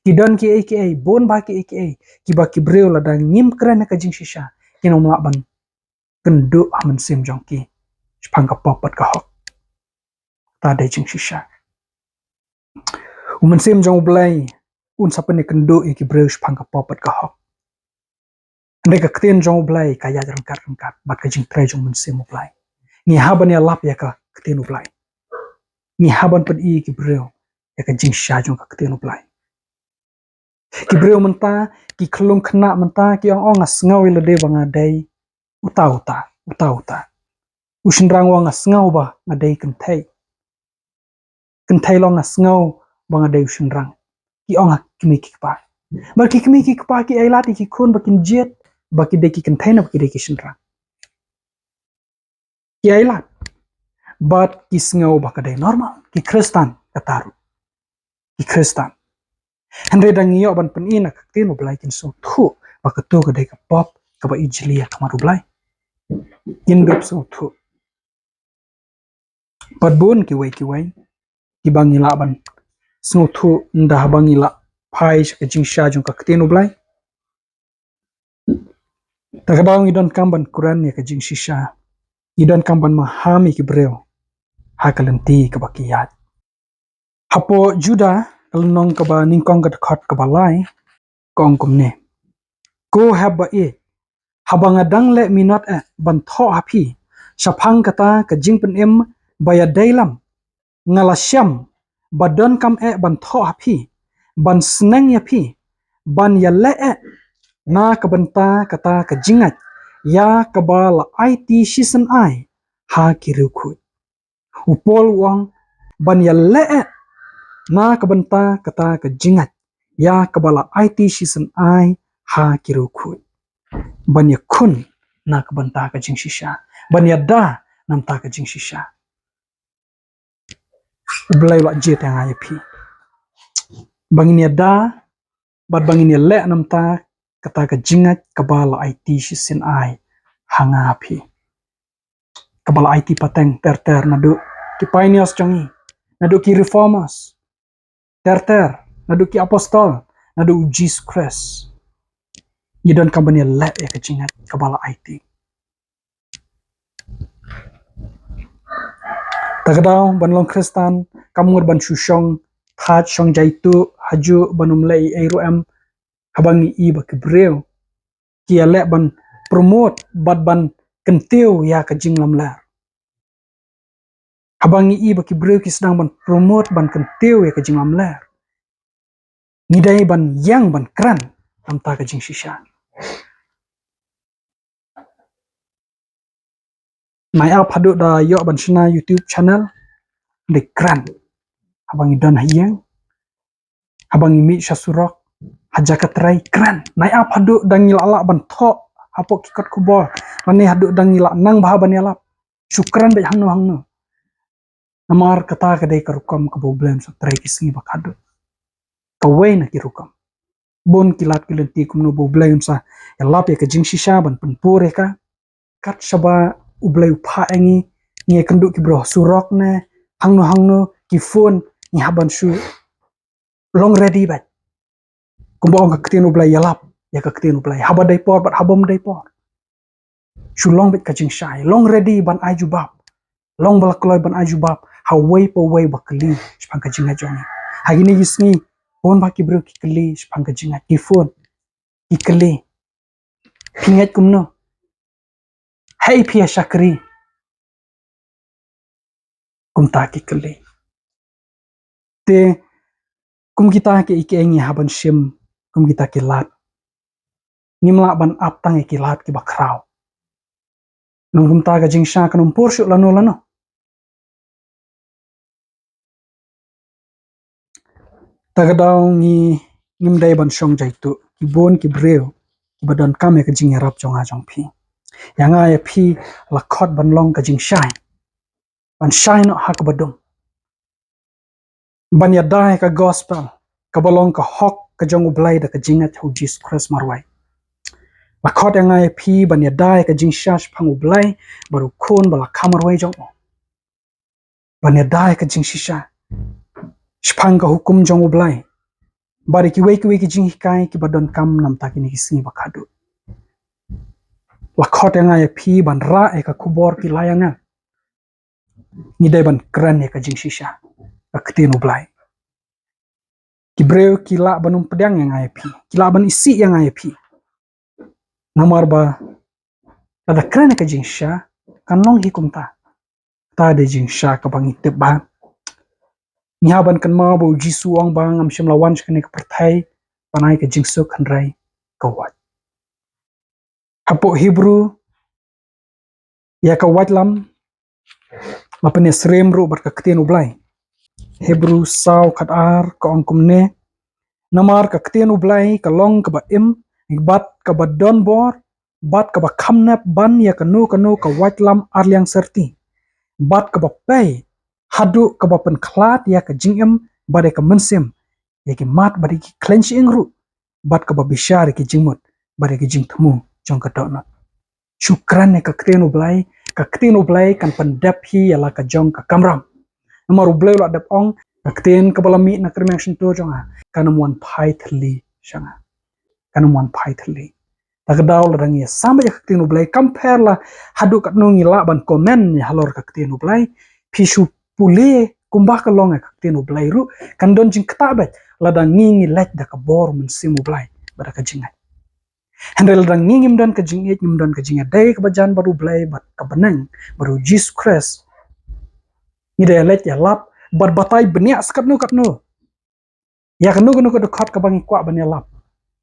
Ki don kiei kiei, bun bah kiei kiei kiba ki briew lada ngim kren ïa ka jingshisha, kin ym lah ban kynduh ha mynsiem jong ki shaphang ka pop bad ka hok. Kata dei jingshisha. U Mynsiem jong U Blei un sa pynïakynduh ïa ki briew shaphang ka pop bad ka hok. Hynrei ka ktien jong U Blei ka ïaid ryngkat ryngkat bad ka jingtrei jong U Mynsiem U Blei. Ngi hap ban ïalap ïa ka ktien U Blei. Ngi hap ban pyni ïa ki briew ïa ka jingshisha jong ka ktien U Blei. Ki briew mynta, ki khyllung khynnah mynta ki ong, "Oh, nga sngew ïa lade ba nga dei uta uta, uta uta." U shynrang u ong, "Nga sngew ba nga dei kynthei." Kynthei long, "Nga sngew ba nga dei u shynrang." Ki ong ha ki kmie ki kpa. Bad ki kmie ki kpa ki ailad ïa ki khun ba kin jied ba ki dei ki kynthei ne ba ki dei ki shynrang. Ki ailad. Bad ki sngew ba ka dei normal. Ki Khristan kata ruh. Ki Khristan. Hynrei da ngi ïoh ban pyni na ka ktien U Blei, kin sngewthuh ba kato ka dei ka pop kaba ijli ha khmat U Blei. Kin dup sngewthuh. Bad bun kiwei kiwei kiba ngi lah ban sngewthuh ynda haba ngi lah phai sha ka jingshisha jong ka ktien U Blei. Ta ka daw ngi donkam ban kren ïa ka jingshisha. Ngi donkam ban maham ïa ki briew ha ka lynti kaba ki ïaid. Hapoh Juda ka lynnong kaba nyngkong ka dkhot kaba lai, ka ong kumne: Ko hep ba ïeit, haba nga dang leh minot eh ban thoh ha phi shaphang kata ka jingpynim ba ïadei lam, nga la shem ba donkam eh ban thoh ha phi, ban sneng ïa phi, ban ïaleh eh na ka bynta kata ka jingngeit ïa kaba la aiti shisien ai ha ki riewkhuid. U Paul u ong, ban ïaleh eh na ka bynta kata ka jingngeit ïa kaba la aiti shisien ai ha ki riewkhuid. Ban ïakhun na ka bynta ka jingshisha. Ban ïada na ka bynta ka jingshisha. U Blei u la jied ïa nga ïa phi ba ngin ïada bad ba ngin ïaleh na ka bynta kata ka jingngeit kaba la aiti shisien ai ha nga ha phi. Kaba la aiti pateng ter ter naduh ki pioneers jong ngi, naduh ki reformers ter ter, naduh ki apostol, naduh u Jisu Khrist. Ngi donkam ban ïaleh ïa ka jingngeit kaba la aiti. Ta ka daw ban long Khristan kam mut ban shu shong thait shong jaituh hajuh ban ym leh ei ei ruh em, haba ngi i ba ki briew ki ïaleh ban promote bad ban kyntiew ïa ka jinglamler. Haba ngi i ba ki briew ki sdang ban promote ban kyntiew ïa ka jinglamler, ngi dei ban ïeng ban kren namar ka jingshisha. Nai ap haduh da ïoh ban shna YouTube channel, dei kren. Haba ngi don ha ïing, haba ngi mih sha surok, ha jaka trei, kren. Nai ap haduh da ngi lah lah ban thoh hapoh ki kot khubor, lane haduh da ngi lah nang bha ban ïalap, shu kren beit hangno hangno. Namar kata ka dei ka rukom kaba U Blei un sa trei ki sngi ba khadduh. Kawei na ki rukom. Bun ki lad ki lynti kumno ba U Blei un sa ïalap ïa ka jingshisha ban pynpur ïa ka. Kat shaba U Blei u phah ïa ngi, ngi ïakynduh ki briew surok ne hangno hangno, ki phone, ngi hap ban shu long ready beit. Kumba ong ka ktien U Blei, ïalap ïa ka ktien U Blei haba dei por bad haba ym dei por. Shu long beit ka jingshai, long ready ban ai jubab. Long ba la kloi ban ai jubab ha uwei pa uwei ba kylli shaphang ka jingngeit jong ngi. Ha kine ki sngi, bun bah ki briew ki kylli shaphang ka jingngeit, ki phone, ki kylli, phi ngeit kumno? Haei phi ïa shakri? Kumta ki kylli. Te kum kita kiei kiei ngi hap ban shim kum kita ki lad. Ngim lah ban ap tang ïa ki lad kiba khraw. Nang kumta ka jingshisha kan ym pur shuh lano lano. Ta ka daw ngi, ngim dei ban shong jaituh. Ki bun ki briew kiba donkam ïa ka jingïarap jong nga jong phi. Ïa nga ïa phi la khot ban long ka jingshai, ban shai noh ha kaba dum, ban ïada ïa ka gospel kaba long ka hok ka jong U Blei da ka jingngeit ha U Jisu Khrist marwei. La khot ïa nga ïa phi ban ïada ïa ka jingshisha shaphang U Blei bad U Khun ba la kha marwei jong u, ban ïada ïa ka jingshisha shaphang ka hukum jong U Blei bad ïa kiwei kiwei ki jinghikai kiba donkam namar kine ki sngi ba khadduh. La khot ïa nga ïa phi ban rah ïa ka khubor ki la ïa nga. Ngi dei ban kren ïa ka jingshisha, ka ktien U Blei. Ki briew ki lah ban ym pdiang ïa nga ïa phi, ki lah ban isih ïa nga ïa phi. Namar ba lada kren ïa ka jingshisha kan long hi kumta. Kata dei jingshisha kaba ngi tip ba ngi hap ban kynmaw ba U Jisu u ong ba ngam shym la wan sha kane ka pyrthei ban ai ka jingsuk hynrei ka wait. Hapoh Hebru, ïa ka waitlam la pynïasyriem ruh bad ka ktien U Blei. Hebru saw khat ar ka ong kumne: Namar ka ktien U Blei ka long kaba im bad kaba don bor bad kaba kham nep ban ïa kano kano ka waitlam arliang syrti, bad kaba pei haduh kaba pynkhlad ïa ka jingim bad ïa ka mynsiem, ïa ki mat bad ïa ki khleiñ shyieng ruh, bad kaba bishar ïa ki jingmut bad ïa ki jingthmu jong ka dohnud. Shu kren ïa ka ktien U Blei, ka ktien U Blei kan pyndep hi ïa la ka jong ka kamram. Namar U Blei u la dep ong, ka ktien kaba la mih na ka rmiang shyntur jong nga kan ym wan phai thylli sha nga. Kan ym wan phai thylli. Ta ka daw lada ngi ïasam ïa ka ktien U Blei, kam pher la haduh katno ngi lah ban comment ïa halor ka ktien U Blei, phi shu pule kumba ka long ïa ka ktien U Blei ruh kan don jingktah beit lada ngi ngi leit da ka bor mynsiem U Blei bad da ka jingngeit. Hynrei lada ngi ngim don ka jingngeit, ngim don ka jingïadei kaba jan bad U Blei bad ka bneng bad U Jisu Khrist, ngi da ïaleit ïalap bad batai bniah sa katno katno ïa kano kano ka dkhot kaba ngi kwah ban ïalap,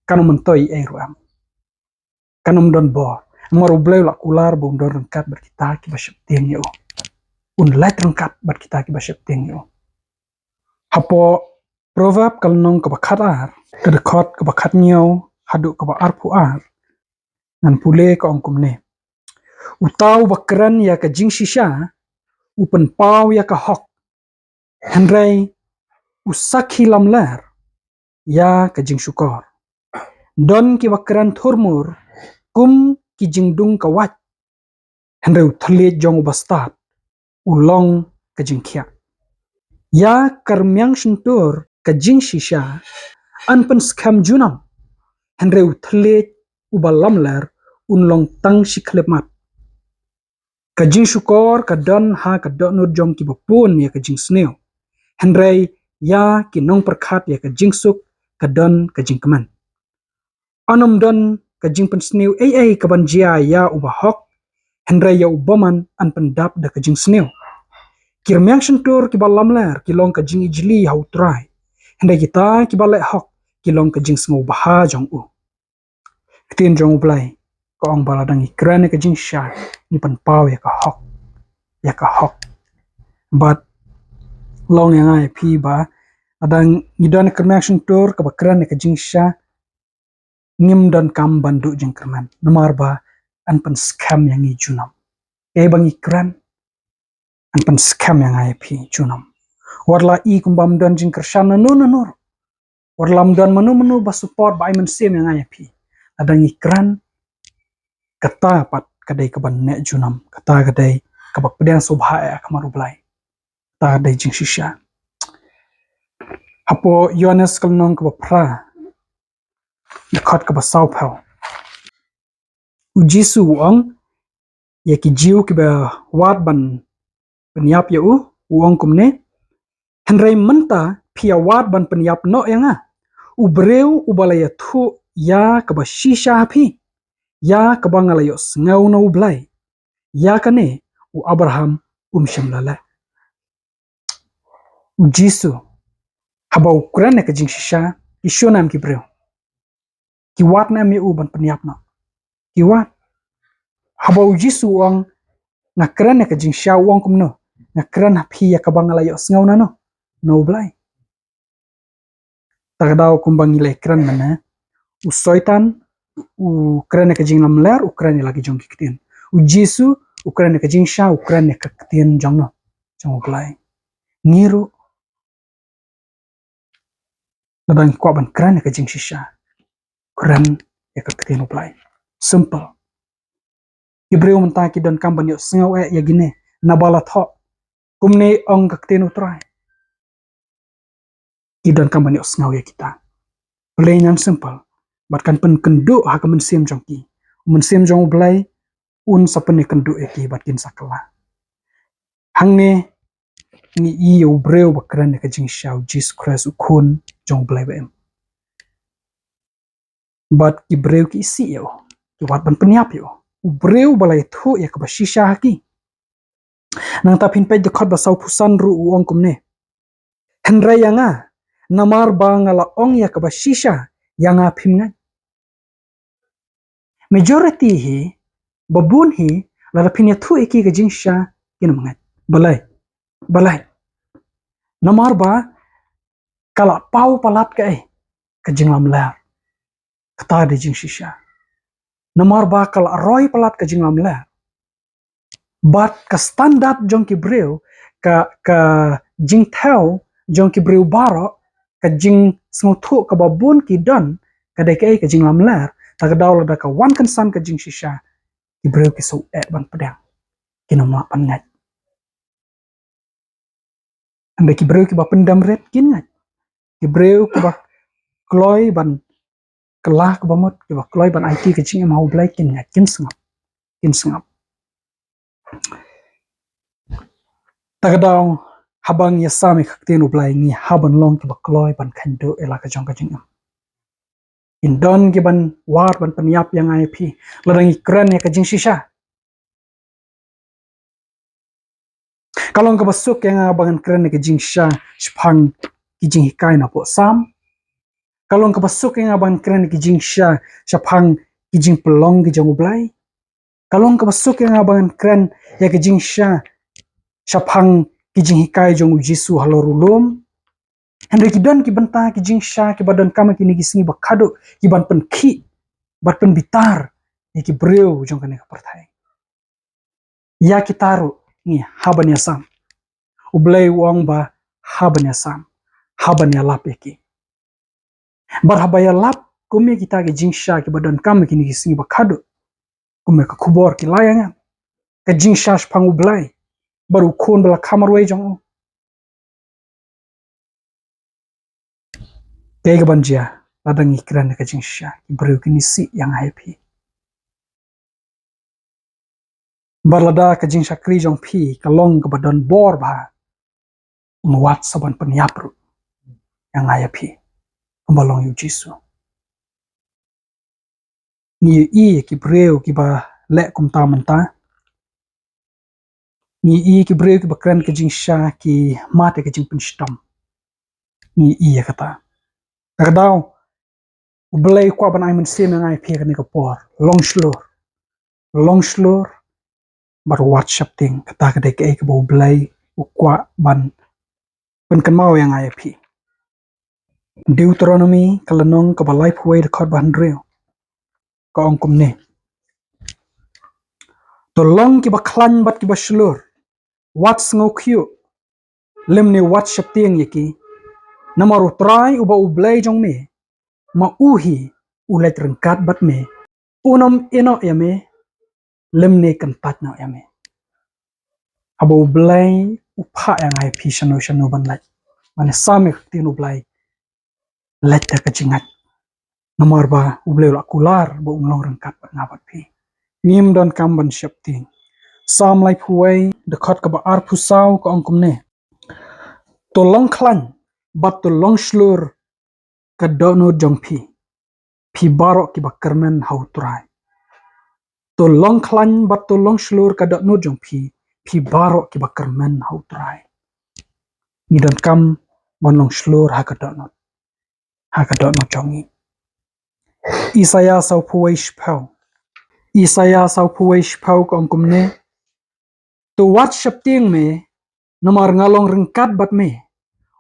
kan ym myntoi ei ruh em. Kan ym don bor. Namar U Blei u la kular ba un don ryngkat bad kita kiba sheptieng ïa u. Un leit ryngkat bad kita kiba sheptieng ïa u. Hapoh Proverb ka lynnong kaba khat ar, ka dkhot kaba khat hynñiew haduh kaba arphew ar, ngan pule, ka ong kumne: Uta uba kren ïa ka jingshisha u pynpaw ïa ka hok, hynrei u sakhi lamler ïa ka jingshukor. Don kiba kren thurmur kum ki jingdung ka wait, hynrei u thylliej jong u bastad u long ka jingkhiah. Ïa ka rmiang shyntur ka jingshisha, yn pynskhem junom. Hynrei u thylliej uba lamler un long tang shi khyllipmat. Ka jingshukor ka don ha ka dohnud jong kiba pun ïa ka jingsniew, hynrei ïa ki nongpyrkhat ïa ka jingsuk ka don ka jingkmen. Yn ym don ka jingpynsniew ei ei kaban jia ïa uba hok, hynrei ïa u bymman yn pyndap da ka jingsniew. Ki rmiang shyntur kiba lamler ki long ka jingijli ha U Trai, hynrei kita kiba leh hok ki long ka jingsngewbha jong u. Ktien jong U Blei ka ong ba lada ngi kren ïa ka jingshisha, ngi pynpaw ïa ka hok, ïa ka hok. Bad long ïa nga ïa phi ba lada ngi don ka rmiang shyntur kaba kren ïa ka jingshisha, ngim donkam ban duh jingkyrmen, namar ba yn pynskhem ïa ngi junom. Kaei ba ngi kren, yn pynskhem ïa nga ïa phi junom. Wat la i kumba ym don jingkyrshan nano nano ruh, wat la ym don mano mano ba support, ba ai mynsiem ïa nga ïa phi, lada ngi kren, kata pat ka dei kaban neh junom, kata ka dei kaba pdiang sngewbha eh ha khmat U Blei. Kata ka dei jingshisha. Hapoh Ïoannis ka lynnong kaba phra, dkhot kaba sawphew, U Jisu u ong ïa ki Jiw kiba wad ban pynïap ïa u, u ong kumne: Hynrei mynta phi ïa wad ban pynïap noh ïa nga, u briew uba la ïathuh ïa kaba shisha ha phi, ïa kaba nga la ïohsngew na U Blei, ïa kane u Abraham um shym la leh. U Jisu, haba u kren ïa ka jingshisha, ki shun em ki briew? Ki wad ne em ïa u ban pynïap noh? Ki wad. Haba U Jisu u ong, nga kren ïa ka jingshisha, u ong kumno? Nga kren ha phi ïa kaba nga la ïohsngew na no? Na U Blei. Ta ka daw kumba ngi la kren mynne, u Soitan u kren ïa ka jinglamler, u kren ïa la ki jong ki ktien. U Jisu u kren ïa ka jingshisha, u kren ïa ka ktien jong no? Jong U Blei. Ngi ruh, lada ngi kwah ban kren ïa ka jingshisha, kren ïa ka ktien U Blei. Simple. Ki briew mynta ki donkam ban ïohsngew eh ïa kine, naba la thoh kumne ong ka ktien U Trai. Ki donkam ban ïohsngew ïa kita. Balei? Ngan simple. Bad kan pynkynduh ha ka mynsiem jong ki. Mynsiem jong U Blei un sa pynïakynduh ïa ki bad kin sa kylla. Hangne ngi i ïa u briew ba kren ïa ka jingshisha, u Jisu Khrist, u Khun jong U Blei ba im. Bad ki briew ki isih ïa u, ki wad ban pynïap ïa u, u briew ba la ïathuh ïa kaba shisha ha ki. Nangta phin peit dkhot ba sawphew san ruh, u ong kumne: Hynrei ïa nga, namar ba nga la ong ïa kaba shisha, ïa nga phim ngeit. Majority hi, ba bun hi, lada phin ïathuh ïa ki ka jingshisha, kin ym ngeit. Balei? Balei? Namar ba ka la paw palat kaei? Ka jinglamler. Kata dei jingshisha. Namar ba ka la roi palat ka jinglamler. Bad ka standard jong ki briew, ka, ka jingthew jong ki briew baroh, ka jingsngewthuh kaba bun ki don, ka dei kaei? Ka jinglamler. Ta ka daw lada ka wan kynsan ka jingshisha, ki briew ki sngew eh ban pdiang. Kin ym lah ban ngeit. Hynrei ki briew kiba pyndem rit kin ngeit. Ki briew kiba kloi ban kylla kaba mut, kiba kloi ban aiti ka jingim ha U Blei kin ngeit, kin sngap. Kin sngap. Ta ka daw, haba ngi ïasam ïa ka ktien U Blei, ngi hap ban long kiba kloi ban kynduh ïa la ka jong ka jingim. Kin don kiban wad ban pynïap ïa nga ïa phi lada ngi kren ïa ka jingshisha. Ka long kaba suk ïa nga ba ngan kren ïa ka jingshisha shaphang ki jinghikai na poh Salm. Ka long kaba suk ïa nga ba ngan kren ïa ka jingshisha shaphang ki jingpynlong ki jong U Blei. Ka long kaba suk ïa nga ba ngan kren ïa ka jingshisha shaphang ki jinghikai jong U Jisu halor u lum. Hynrei ki don ki bynta ki jingshisha kiba donkam ha kine ki sngi ba khadduh, kiban pynkhih bad pynbitar ïa ki briew jong kane ka pyrthei. Ïa kita ruh ngi hap ban ïasam. U Blei u ong ba hap ban ïasam, hap ban ïalap ïa ki. Bad haba ïalap kum ïa kita ki jingshisha kiba donkam ha kine ki sngi ba khadduh, kum ïa ka khubor ki la ïa nga, ka jingshisha shaphang U Blei bad U Khun ba la kham marwei jong u. Kaei kaban jia lada ngi kren ka jingshisha? Ki briew kin isih ïa nga ïa phi. Bad lada ka jingshakri jong phi ka long kaba don bor bha, un wad sa ban pynïap ruh ïa nga ïa phi, kumba long ïa u Jisu. Ngi ïohi ïa ki briew kiba leh kumta mynta. Ngi ïohi ïa ki briew kiba kren ka jingshisha ki mad ïa ka jingpynshitom. Ngi ïohi ïa kata. Ka daw U Blei u kwah ban ai mynsiem ïa nga ïa phi ha kane ka por. Long shlur. Long shlur bad wat sheptieng. Kata ka dei kaei kaba U Blei u kwah ban pynkynmaw ïa nga ïa phi. Deuteronomi ka lynnong kaba laiphew wei, dkhot ba hynriew, ka ong kumne: To long kiba khlaiñ bad kiba shlur, wat sngewkhyiuh, lymne wat sheptieng ïa ki. Namar U Trai uba U Blei jong me, ma u hi u leit ryngkat bad me. Un ym ïehnoh ïa me, lymne kyntait noh ïa me. Haba U Blei u phah ïa nga ïa phi shano shano ban leit, mane sam ïa ka ktien U Blei, leit da ka jingngeit. Namar ba U Blei u la kular ba un long ryngkat bad nga bad phi. Ngim donkam ban sheptieng. Salm laiphew wei, dkhot kaba arphew saw, ka ong kumne: To long khlaiñ bad to long shlur ka dohnud jong phi, phi baroh kiba kyrmen ha U Trai. To long khlaiñ bad to long shlur ka dohnud jong phi, phi baroh kiba kyrmen ha U Trai. Ngi donkam ban long shlur ha ka dohnud, ha ka dohnud jong ngi. Isaïah sawphew wei shiphew. Isaïah sawphew wei shiphew ka ong kumne: To wat sheptieng me, namar nga long ryngkat bad me.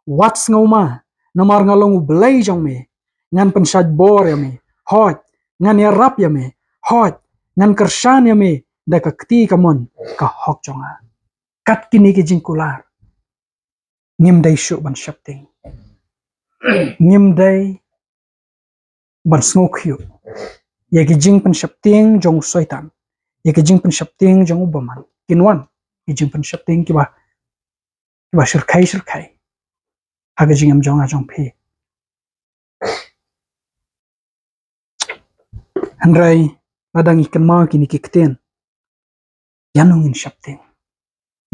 Wat sngewma, namar nga long U Blei jong me. Ngan pynshait bor ïa me. Hooid, ngan ïarap ïa me. Hooid, ngan kyrshan ïa me da ka kti kamon ka hok jong nga. Kat kine ki jingkular, ngim dei shuh ban sheptieng. Ngim dei ban sngewkhyiuh ïa ki jingpynsheptieng jong u Soitan, ïa ki jingpynsheptieng jong u bymman. Kin wan ki jingpynsheptieng kiba, kiba shyrkhei shyrkhei ha ka jingim jong nga jong phi. Hynrei lada ngi kynmaw kine ki ktien, ïano ngin sheptieng?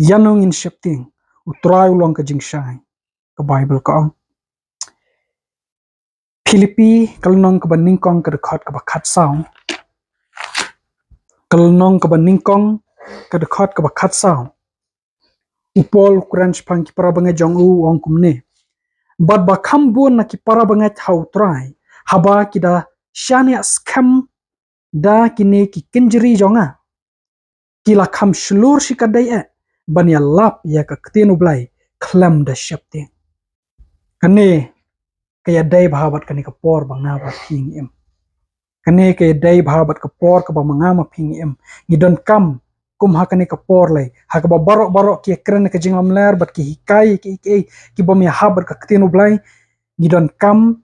Ïano ngin sheptieng? U Trai u long ka jingshai. Ka Baibl ka ong, Philippi ka lynnong kaba nyngkong ka dkhot kaba khatsaw. Ka lynnong kaba nyngkong ka dkhot kaba khatsaw. U Paul u kren shaphang ki para bangeit jong u, u ong kumne: Bad ba kham bun na ki para bangeit ha U Trai, haba ki da shaniah skhem da kine ki kynjri jong nga, ki la kham shlur shikatdei eh ban ïalap ïa ka ktien U Blei khlem da sheptieng. Kane ka ïadei bha bad kane ka por ba nga bad phi ngi im. Kane ka ïadei bha bad ka por kaba ma nga ma phi ngi im. Ngi donkam kum ha kane ka por lei, ha kaba baroh baroh ki ïakren ka jinglamler bad ki hikai ki, ki, ki bym ïahap bad ka ktien U Blei, ngi donkam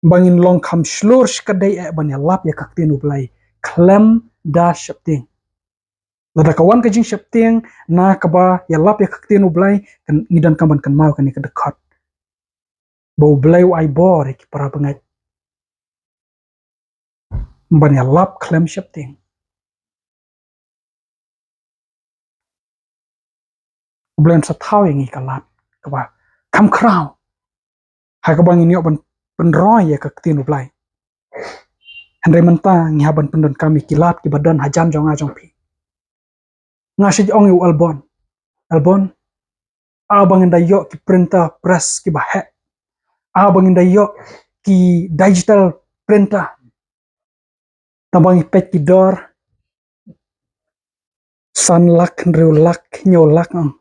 ba ngin long kham shlur shikatdei eh ban ïalap ïa ka ktien U Blei khlem da sheptieng. Lada ka wan ka jingsheptieng na kaba ïalap ïa ka ktien U Blei, kan, ngi donkam ban kynmaw kane ka dkhot, ba U Blei u ai bor ïa ki para bangeit ban ïalap khlem sheptieng. U Blei un sa thaw ïa ngi ka lad kaba kham khraw, ha kaba ngin ïoh ban pynroi ïa ka ktien U Blei. Hynrei mynta ngi hap ban pyndonkam ïa ki lad kiba don hajan jong nga jong phi. Nga shu ong ïa u Elbon, Elbon, a ba ngin da ïoh ki printer press kiba heh, a ba ngin da ïoh ki digital printer. Tang ba ngi peit ki dor san lak, hynriew lak, hynñiew lak, ong,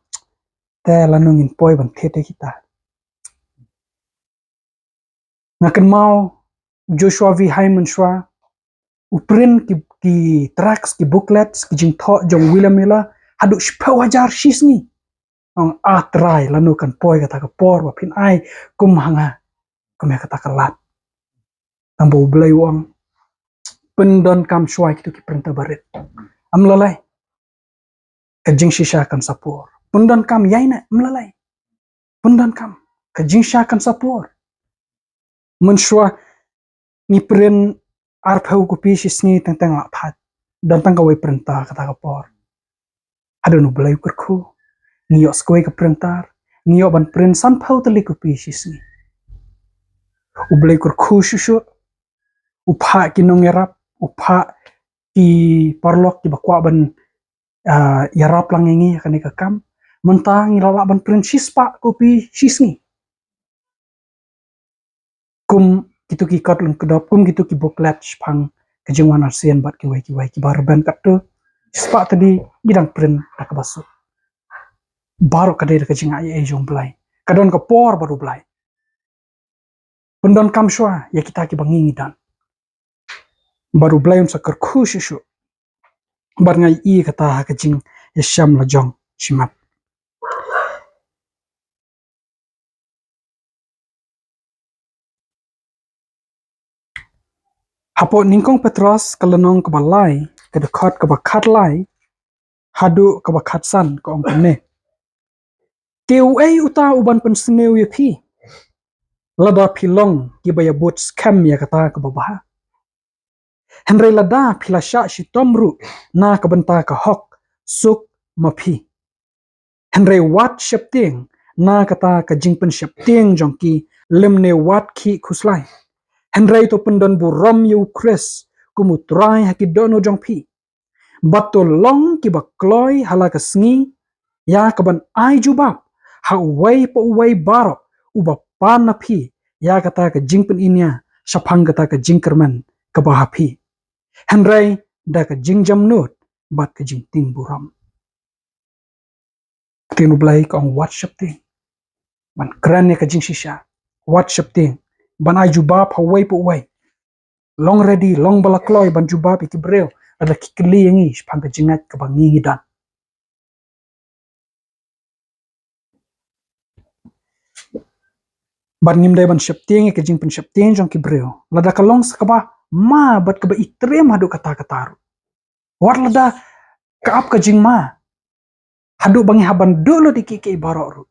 te lano ngin poi ban thied ïa kita? Nga kynmaw Joshua V. Hyman shuwa u print ki, ki tracts, ki booklets, ki jingthoh jong William Miller haduh shiphew hajar shi sngi. Ong, A Trai, lano kan poi kata ka por ba phin ai kum ha nga, kum ïa kata ka lad? Tang ba U Blei u ong, pyndonkam shuwa kito ki printer barit. Ym lei lei, ka jingshisha kan sa pur. Pyndonkam ïa ine, ym lei lei, pyndonkam, ka jingshisha kan sa pur. Mynshuwa ngi print arphew kopi shi sngi teng teng la thait. Don tang kawei printer kata ka por. Haduh U Blei u kyrkhu. Ngi ïoh sa kawei ka printer. Ngi ïoh ban print sanphew tylli kopi shi sngi. U Blei u kyrkhu shuh shuh. U phah ki nongïarap. U phah ki paralok kiba kwah ban, ah, ïarap lang ïa ngi ha kane ka kam. Mynta ngi la lah ban print shispah kopi shi sngi. Kum kito ki kot lyngkdop, kum kito ki booklet shaphang ka jingwan arsien bad kiwei kiwei kiba rben katto. Shispah tylli ngi dang print da kaba suk. Baroh ka dei da ka jingai ei jong U Blei. Ka don ka por bad U Blei. Pyndonkam shuwa ïa kita kiba ngi ngi don. Bad U Blei un sa kyrkhu shuh shuh. Bad nga ïohi kata ha ka jingïashem la jong shimet. Hapoh Nyngkong Petros ka lynnong kaba lai, ka dkhot kaba khatlai haduh kaba khatsan ka ong kumne. Te uei uta uban pynsniew ïa phi, lada phi long kiba ïabud skhem ïa kata kaba bha? Hynrei lada phi la shah shitom ruh na ka bynta ka hok, suk ma phi. Hynrei wat sheptieng na kata ka jingpynsheptieng jong ki, lymne wat khih khuslai. Hynrei to pyndon burom ïa U Khrist kum U Trai ha ki dohnud jong phi. Bad to long kiba kloi ha la ka sngi ïa kaban ai jubab ha uwei pa uwei baroh uba pan na phi ïa kata ka jingpyninia shaphang kata ka jingkyrmen kaba ha phi. Hynrei da ka jingjemnud bad ka jingtieng burom. Ktien U Blei ka ong wat sheptieng ban kren ïa ka jingshisha. Wat sheptieng ban ai jubab ha uwei pa uwei. Long ready, long ba la kloi ban jubab ïa ki briew lada ki kylli ïa ngi shaphang ka jingngeit kaba ngi ngi don. Bad ngim dei ban sheptieng ïa ka jingpynsheptieng jong ki briew lada ka long sa kaba ma bad kaba itriem haduh katta katta ruh. Wat lada ka ap ka jingma haduh ba ngi hap ban duh lut ïa ki, ki baroh ruh.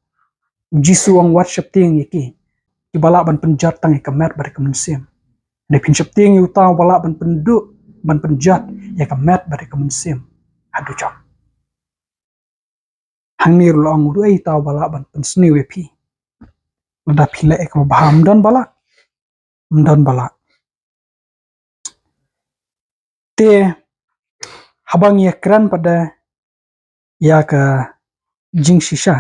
U Jisu u ong wat sheptieng ïa ki, kiba lah ban pynjot tang ïa ka met bad ïa ka mynsiem. Hynrei phin sheptieng ïa uta uba lah ban pynduh, ban pynjot ïa ka met bad ïa ka mynsiem haduh jong. Hangne ruh la ong, uei uta uba lah ban pynsniew ïa phi lada phi leh ïa kaba bha? Ym don ba lah. Ym don ba lah. Te haba ngi ïa kren pat de ïa ka jingshisha,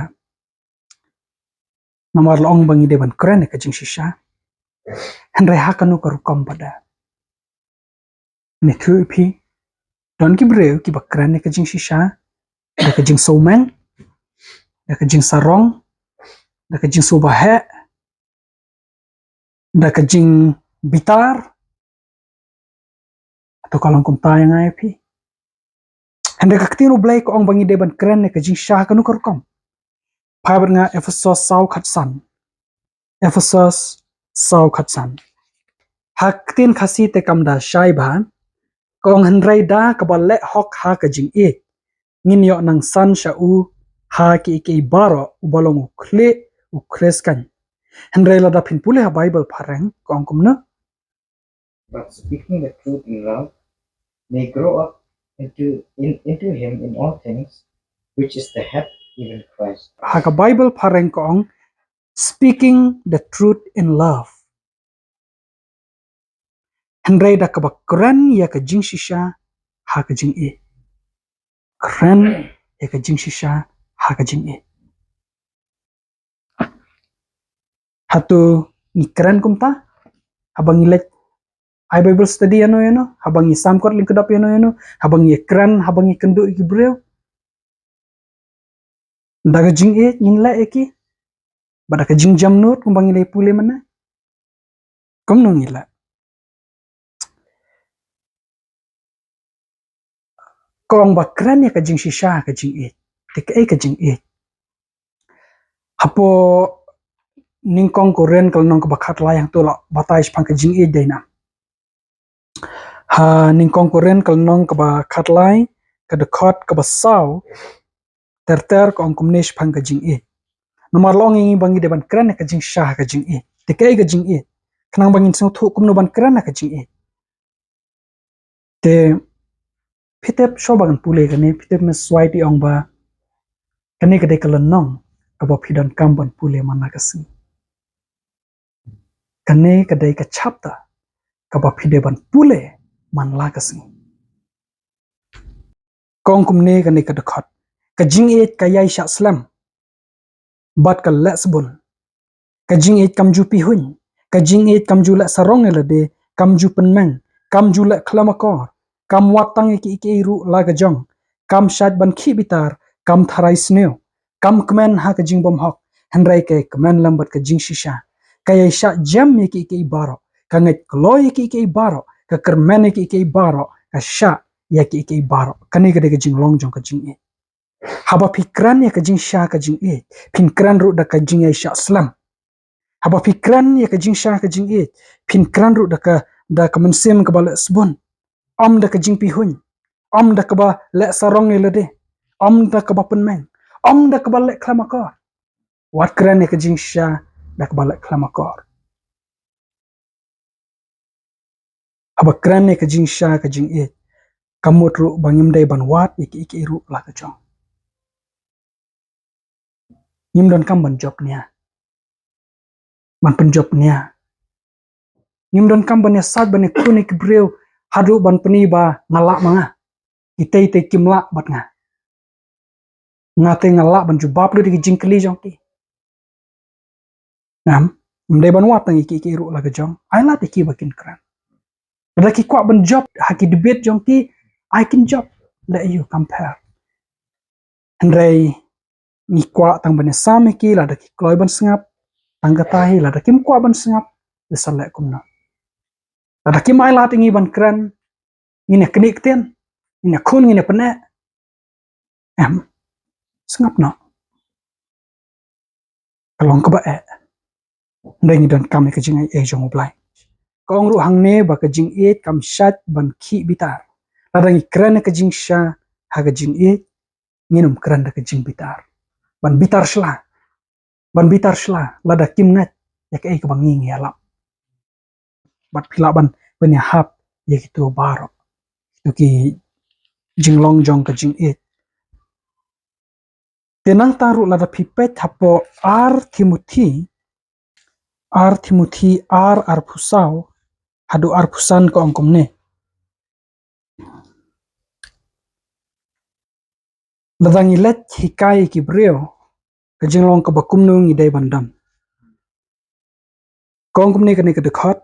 namar la ong ba ngi dei ban kren ïa ka jingshisha. Hynrei ha kano ka rukom pat de? Ngi ïathuh ïa phi, don ki briew kiba kren ïa ka jingshisha da ka jingsngewmeng, da ka jingsarong, da ka jingsngewbha, da ka jingbitar. Hato ka long kumta ïa nga ïa phi? Hynrei ka ktien U Blei ka ong ba ngi dei ban kren ïa ka jingshisha ha kano ka rukom? Phai bad nga Ephesos saw khatsan. Ephesos saw khatsan. Ha ktien Khasi te kam da shai bha, ka ong, hynrei da kaba leh hok ha ka jingïeit ngin ïoh nang san sha u ha kiei kiei baroh uba long u khlieh u khlieh skeiñ. Hynrei lada phin pule ha Baibl phareng ka ong kumno? But speaking the truth in love may grow up into, in, into him in all things, which is the head, even Christ. Ha ka Baibl phareng ka ong, speaking the truth in love. Hynrei da kaba kren ïa ka jingshisha ha ka jingïeit. Kren ïa ka jingshisha ha ka jingïeit. Hato ngi kren kumta haba ngi leit ai Bible study ïano ïano, haba ngi sam kot lyngkdop ïano ïano, haba ngi kren, haba ngi kynduh ïa ki briew? Da ka jingïeit ngin leh ïa ki? Bad da ka jingjemnud kumba ngi la pule mynne? Kumno ngi leh? Ka ong ba kren ïa ka jingshisha ka jingïeit. Te kaei ka jingïeit? Hapoh Nyngkong Korinth ka lynnong kaba khatlai hangto la batai shaphang ka jingïeit dei na. Ha Nyngkong Korinth ka lynnong kaba khatlai, ka dkhot kaba saw, ter ter ka ong kumne shaphang ka jingïeit. Namar la ong ïa ngi ba ngi dei ban kren ïa ka jingshisha ka jingïeit. Te kaei ka jingïeit? khnang ba ngin sngewthuh kumno ban kren ha ka jingïeit. Te phi tip, shuwa ba ngan pule kane, phi tip me swai ti ong ba kane ka dei ka lynnong kaba phi donkam ban pule man la ka sngi. Kane ka dei ka chapter kaba phi dei ban pule man la ka sngi. Ka ong kumne kane ka dkhot: Ka jingïeit ka ïai shah slem bad ka leh sbun. Ka jingïeit kam ju pihuiñ. Ka jingïeit kam ju leh sarong ïa lade, kam ju pynmeng, kam ju leh khlem akor, kam wad tang ïa kiei kiei ruh la ka jong, kam shait ban khih bitar, kam tharai sniew, kam kmen ha ka jingbymhok, hynrei ka kmen lem bad ka jingshisha. Ka ïai shah jem ïa kiei kiei baroh, ka ngeit kloi ïa kiei kiei baroh, ka kyrmen ïa kiei kiei baroh, ka shah ïa kiei kiei baroh. Kane ka dei ka jinglong jong ka jingïeit. Haba phi kren ïa ka jingshisha ka jingïeit, phin kren ruh da ka jingïaishah slem. Haba phi kren ïa ka jingshisha ka jingïeit, phin kren ruh da ka, da ka mynsiem kaba leh sbun. Ym da ka jingpihuiñ. Ym da kaba leh sarong ïa lade. Ym da kaba pynmeng. Ym da kaba leh khlem akor. Wat kren ïa ka jingshisha da kaba leh khlem akor. Haba kren ïa ka jingshisha ka jingïeit, ka mut ruh ba ngim dei ban wad ïa kiei kiei ruh la ka jong. Ngim donkam ban jop nia, ban pynjop nia. Ngim donkam ban ïasaid, ban ïakhun ïa ki briew haduh ban pyni ba nga lah ma nga. Kitei te kim lah bad nga. Nga te nga lah ban jubab lut ïa ki jingkylli jong ki. Ngam, ngim dei ban wad tang ïa kiei kiei ruh la ka jong. Ai lad ïa ki ba kin kren. Lada ki kwah ban jop ha ki debate jong ki, ai kin jop. Leh aïu, kam pher. Hynrei ngi kwah tang ban ïasam ïa ki, lada ki kloi ban sngap, tang kata hi, lada kim kwah ban sngap, te sa leh kumno. Lada kim ai lad ïa ngi ban kren, ngin ïa knieh ktien, ngin ïa khun, ngin ïa pyneh. Em, sngap noh. Ka long kaba eh. Hynrei ngi donkam ïa ka jingaiei jong U Blei. Ka ong ruh hangne ba ka jingïeit kam shait ban khih bitar. Lada ngi kren ïa ka jingshisha ha ka jingïeit, ngin ym kren da ka jingbitar. Ban bitar shla. Ban bitar shla lada kim ngeit ïa kaei kaba ngi ngi ïalap. Bad phi lah ban, ban ïahap ïa kito baroh. Kito ki jinglong jong ka jingïeit. Te nangta ruh lada phi peit hapoh Ar Timothi, Ar Timothi ar, arphew saw haduh arphew san, ka ong kumne: Lada ngi leit hikai ïa ki briew, ka jinglong kaba kumno ngi dei ban don? Ka ong kumne kane ka dkhot: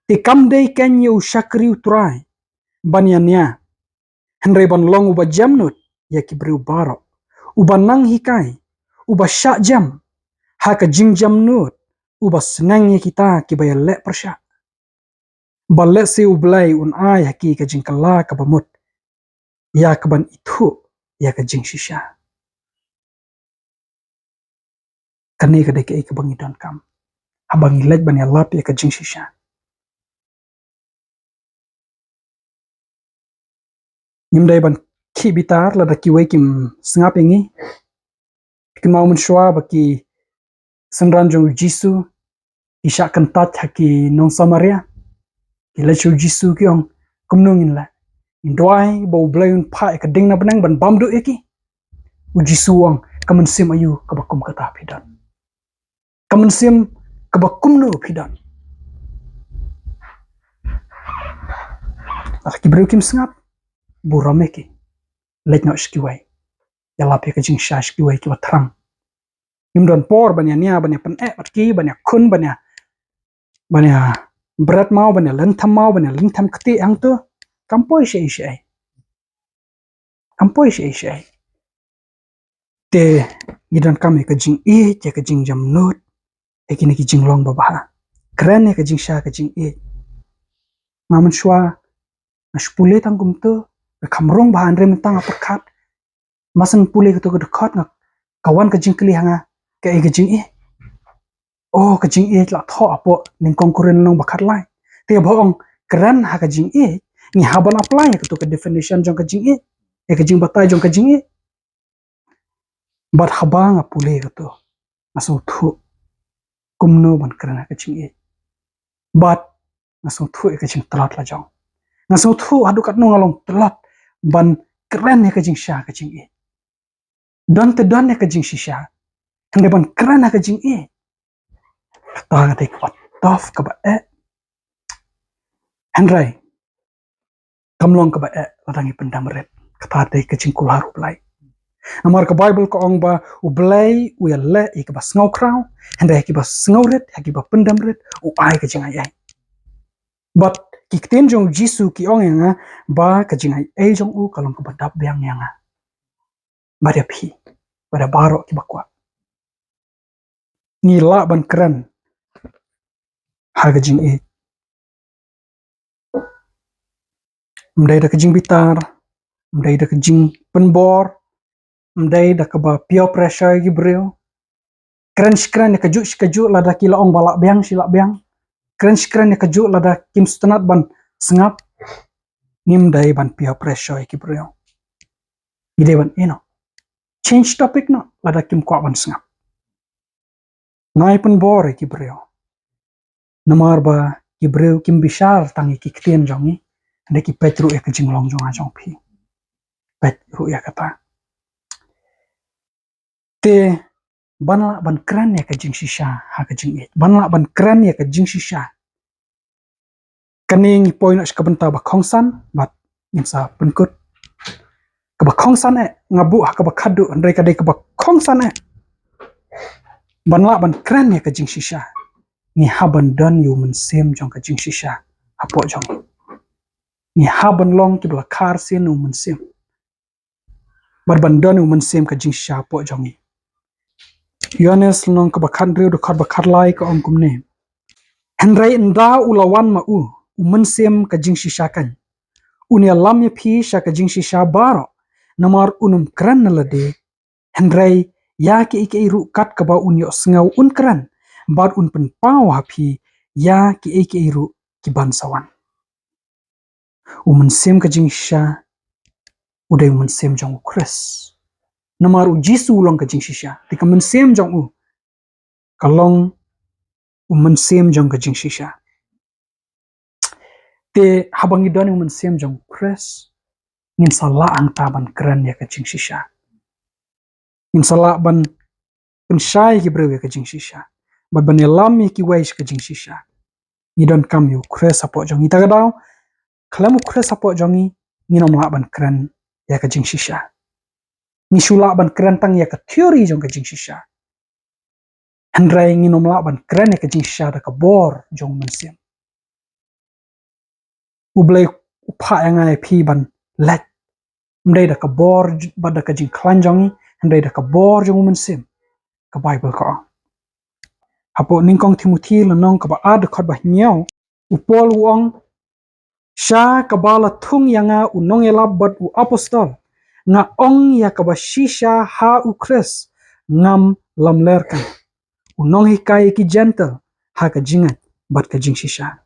Te kam dei kein ïa u shakri U Trai ban ïania, hynrei ban long uba jemnud ïa ki briew baroh, uba nang hikai, uba shah jem ha ka jingjemnud, uba sneng ïa kita kiba ïaleh pyrshah. Ba lehse U Blei un ai ha ki ka jingkylla kaba mut ïa kaban ithuh ïa ka jingshisha. Kane ka dei kaei kaba ngi donkam haba ngi leit ban ïalap ïa ka jingshisha. Ngim dei ban khih bitar lada kiwei kim sngap ïa ngi. Kynmaw mynshuwa ba ki synran jong U Jisu ki shah kyntait ha ki nong Samaria. Ki leit sha U Jisu ki ong, kumno ngin leh? Ngin duwai ba U Blei un phah ïa ka ding na bneng ban bam duh ïa ki. U Jisu u ong, ka mynsiem aïu kaba kum kata phi don? Ka mynsiem kaba kumno phi don? Lada ki briew kim sngap, burom ïa ki. Leit noh sha kiwei. Ïalap ïa ka jingshisha sha kiwei kiba thrang. Ngim don por ban ïania, ban ïapyneh bad ki, ban ïakhun, ban ïa, ban ïabret maw, ban ïalynthem maw, ban ïalynthem ktieh hangto. Kam poi shaei shaei. Kam poi shaei shaei. Te ngi donkam ïa ka jingïeit, ïa ka jingjemnud, ïa kine ki jinglong babha. Kren ïa ka jingshisha ka jingïeit. Nga mynshuwa nga shu pule tang kumto, nga kham rung bha, hynrei mynta nga pyrkhat, mar shu pule kato ka dkhot, nga, ka wan ka jingkylli ha nga, kaei ka jingïeit? Oh, ka jingïeit la thoh hapoh Nyngkong Korinth lynnong ba khatlai. Te haba ong kren ha ka jingïeit, ngi hap ban apply ïa kato ka definition jong ka jingïeit, ïa ka jingbatai jong ka jingïeit. Bad haba nga pule kato, nga sngewthuh kumno ban kren ha ka jingïeit. Bad nga sngewthuh ïa ka jingtlot la jong. Nga sngewthuh haduh katno nga long tlot ban kren ïa ka jingshisha ka jingïeit. Don te don ïa ka jingshisha, hynrei ban kren ïa ka jingïeit, kata ka dei kaba tough, kaba eh. Hynrei kam long kaba eh lada ngi pyndem rit. Kata dei ka jingkular U Blei. Namar ka Baibl ka ong ba U Blei u ïaleh ïa kiba sngewkhraw, hynrei ïa kiba sngewrit, ïa kiba pyndem rit, u ai ka jingaiei. Bad ki ktien jong U Jisu ki ong ïa nga ba ka jingaiei jong u ka long kaba dap biang ïa nga bad ïa phi bad ïa baroh kiba kwah. Ngi lah ban kren ha ka jingïeit. Ym dei da ka jingbitar, ym dei da ka jingpynbor, ym dei da kaba peer pressure ïa ki briew. Kren shi kren ïa kajuh shi kajuh, lada ki la ong ba lah biang shi lah biang. Kren shi kren ïa kajuh, lada kim sngewtynnat ban sngap, ngim dei ban peer pressure ïa ki briew. Ngi dei ban, you know, change topic noh lada kim kwah ban sngap. Ngi pynbor ïa ki briew. Namar ba ki briew kim bishar tang ïa ki ktien jong ngi, hynrei ki peit ruh ïa ka jinglong jong nga jong phi. Peit ruh ïa kata. Te ban lah ban kren ïa ka jingshisha ha ka jingïeit, ban lah ban kren ïa ka jingshisha. Kane ngi poi noh sha ka bynta ba kongsan, bad ngin sa pynkut. Kaba kongsan eh, nga buh ha kaba khatduh, hynrei ka dei kaba kongsan eh. Ban lah ban kren ïa ka jingshisha, ngi hap ban don ïa u mynsiem jong ka jingshisha hapoh jong ngi. Ngi hap ban long kiba la khar sien u mynsiem. Bad ban don u mynsiem ka jingshisha hapoh jong ngi. Ïoannis lynnong kaba khathynriew dkhot ba khatlai ka ong kumne: Hynrei ynda u la wan ma u, u mynsiem ka jingshisha kan, un ïalam ïa phi sha ka jingshisha baroh, namar un ym kren na lade, hynrei ïa kiei kiei ruh kat kaba un ïohsngew un kren, bad un pynpaw ha phi ïa kiei kiei ruh ki ban sa wan. U mynsiem ka jingshisha u dei u mynsiem jong u Khrist. Namar u Jisu u long ka jingshisha, te ka mynsiem jong u ka long u mynsiem jong ka jingshisha. Te haba ngi don u mynsiem jong u Khrist, ngin sa lah hangta ban kren ïa ka jingshisha. Ngin sa lah ban pynshai ïa ki briew ïa ka jingshisha, bad ban ïalam ïa kiwei sha ka jingshisha. Ngi donkam ïa u Khrist hapoh jong ngi. Ta ka daw, khlem u Khrist hapoh jong ngi, ngin ym lah ban kren ïa ka jingshisha. Ngi shu lah ban kren tang ïa ka theory jong ka jingshisha, hynrei ngin ym lah ban kren ïa ka jingshisha da ka bor jong u mynsiem. U Blei u phah ïa nga ïa phi ban leit, ym dei da ka bor j-, bad da ka jingkhlaiñ jong ngi, hynrei da ka bor jong u mynsiem, ka Baibl ka ong. Hapoh nyngkong Timothi lynnong kaba ar dkhot ba hynñiew, u Paul u ong: Sha kaba la thung ïa nga u nongïalap bad u apostol, nga ong ïa kaba shisha ha u Khrist, ngam lamler kan, u nonghikai ïa ki Jentil ha ka jingngeit bad ka jingshisha.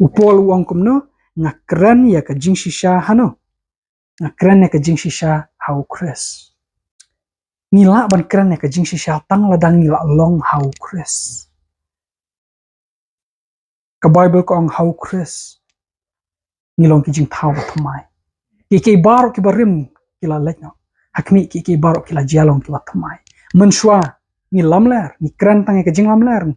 U Paul u ong kumno? Nga kren ïa ka jingshisha hano? Nga kren ïa ka jingshisha ha u Khrist. Ngi lah ban kren ïa ka jingshisha tang lada ngi la long ha u Khrist. Ka Baibl ka ong ha u Khrist ngi long ki jingthaw ba thymmai. Kiei kiei baroh kiba rim ki la leit noh. Ha khmih kiei kiei baroh ki la jia long kiba thymmai. Mynshuwa ngi lamler, ngi kren tang ïa ka jinglamler.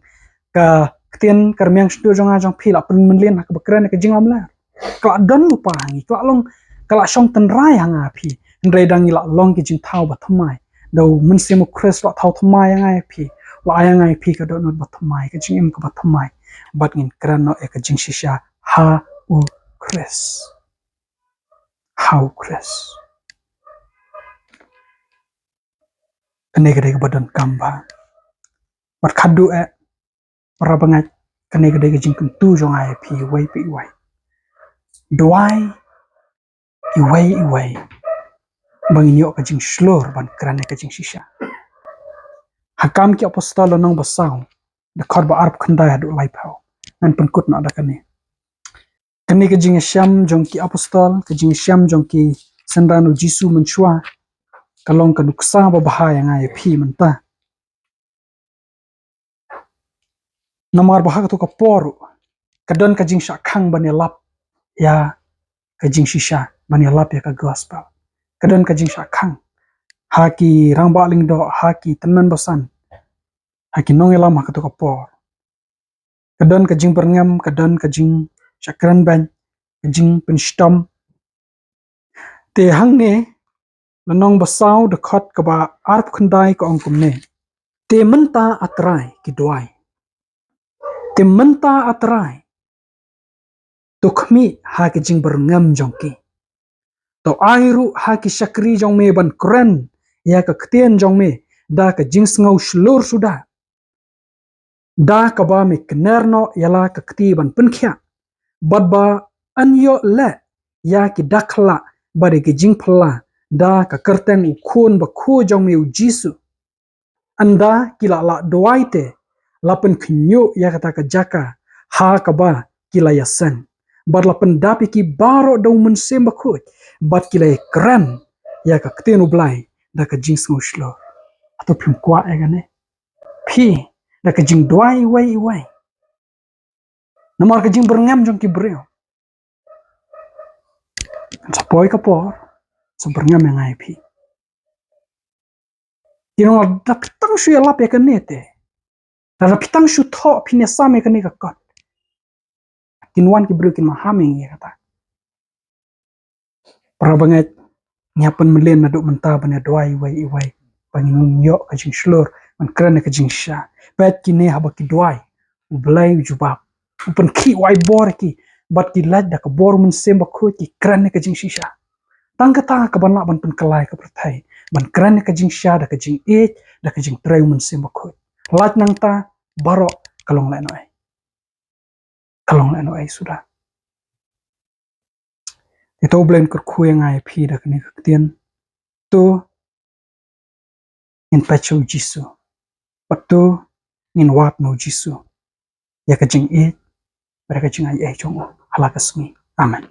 Ka ktien ka rmiang shyntur jong nga jong phi la pynmlien ha kaba kren ïa ka jinglamler. Ka la don lypa ha ngi, ka la long, ka la shong tynrai ha nga ha phi. Hynrei da ngi la long ki jingthaw ba thymmai, da u Mynsiem u Khrist la thaw thymmai ïa nga ïa phi, la ai ïa nga ïa phi ka dohnud ba thymmai, ka jingim kaba thymmai. Bad ngin kren noh ïa ka jingshisha ha u Khrist. Ha u Khrist. Kane ka dei kaba donkam bha. Bad khadduh eh, para bangeit, kane ka dei ka jingkyntu jong nga ïa phi iwei pa iwei. Duwai iwei iwei ba ngin ïoh ka jingshlur ban kren ïa ka jingshisha. Ha Kam ki Apostol lynnong ba saw, dkhot ba arphew khyndai haduh laiphew. Ngan pynkut noh da kane. Kane ka jingïashem jong ki apostol, ka jingïashem jong ki synran u Jisu mynshuwa, ka long ka nuksa ba bha ïa nga ïa phi mynta. Namar ba ha kato ka por ruh ka don ka jingshah khang ban ïalap ïa ka jingshisha, ban ïalap ïa ka gospel. Ka don ka jingshah khang ha ki rangbah lyngdoh, ha ki tymmen basan, ha ki nongïalam ha kato ka por. Ka don ka jingbyrngem, ka don ka jingshah kren beiñ, ka jingpynshitom. Te hangne, lynnong ba saw, dkhot kaba arphew khyndai ka ong kumne: Te mynta, A Trai, ki duwai. Te mynta, A Trai, to khmih ha ki jingbyrngem jong ki. To ai ruh ha ki shakri jong me ban kren ïa ka ktien jong me da ka jingsngew shlur suda, da kaba me kner noh ïa la ka kti ban pynkhiah, bad ba yn ïoh leh ïa ki dakhla bad ïa ki jingphylla da ka kyrteng U Khun Bakhuid jong me U Jisu. Ynda ki la lah duwai te, la pynkhynñiuh ïa kata ka jaka ha kaba ki la ïaseng, bad la pyndap ïa ki baroh da U Mynsiem Bakhuid, bad ki la ïakren ïa ka ktien U Blei da ka jingsngew shlur. Hato phim kwah ïa kane? Phi, da ka jingduwai iwei iwei. Namar ka jingbyrngem jong ki briew, kan sa poi ka por, sa byrngem ïa nga ïa phi. Ki nong, lada phi tang shu ïalap ïa kane te, lada phi tang shu thoh, phin ïasam ïa kane ka kot, kin wan ki briew kin maham ïa ngi ïa kata. Para bangeit, ngi hap ban mlien naduh mynta ban ïa duwai iwei iwei, ba ngin ïoh ka jingshlur ban kren ïa ka jingshisha. Peit kine, haba ki duwai, U Blei u jubab, u pynkhih wai bor ïa ki, bad ki leit da ka bor U Mynsiem Bakhuid, ki kren ïa ka jingshisha. Tang kata ka ban lah ban pynkylla ïa ka pyrthei, ban kren ïa ka jingshisha da ka jingïeit, da ka jingtrei U Mynsiem Bakhuid. Lait nangta, baroh ka long lehnohei. Ka long lehnohei suda. Te to U Blei un kyrkhu ïa nga ïa phi da kane ka ktien. To ngin peit sha U Jisu, bad to ngin wad na U Jisu ïa ka jingïeit bad ka jingaiei jong u ha la ka sngi. Amen.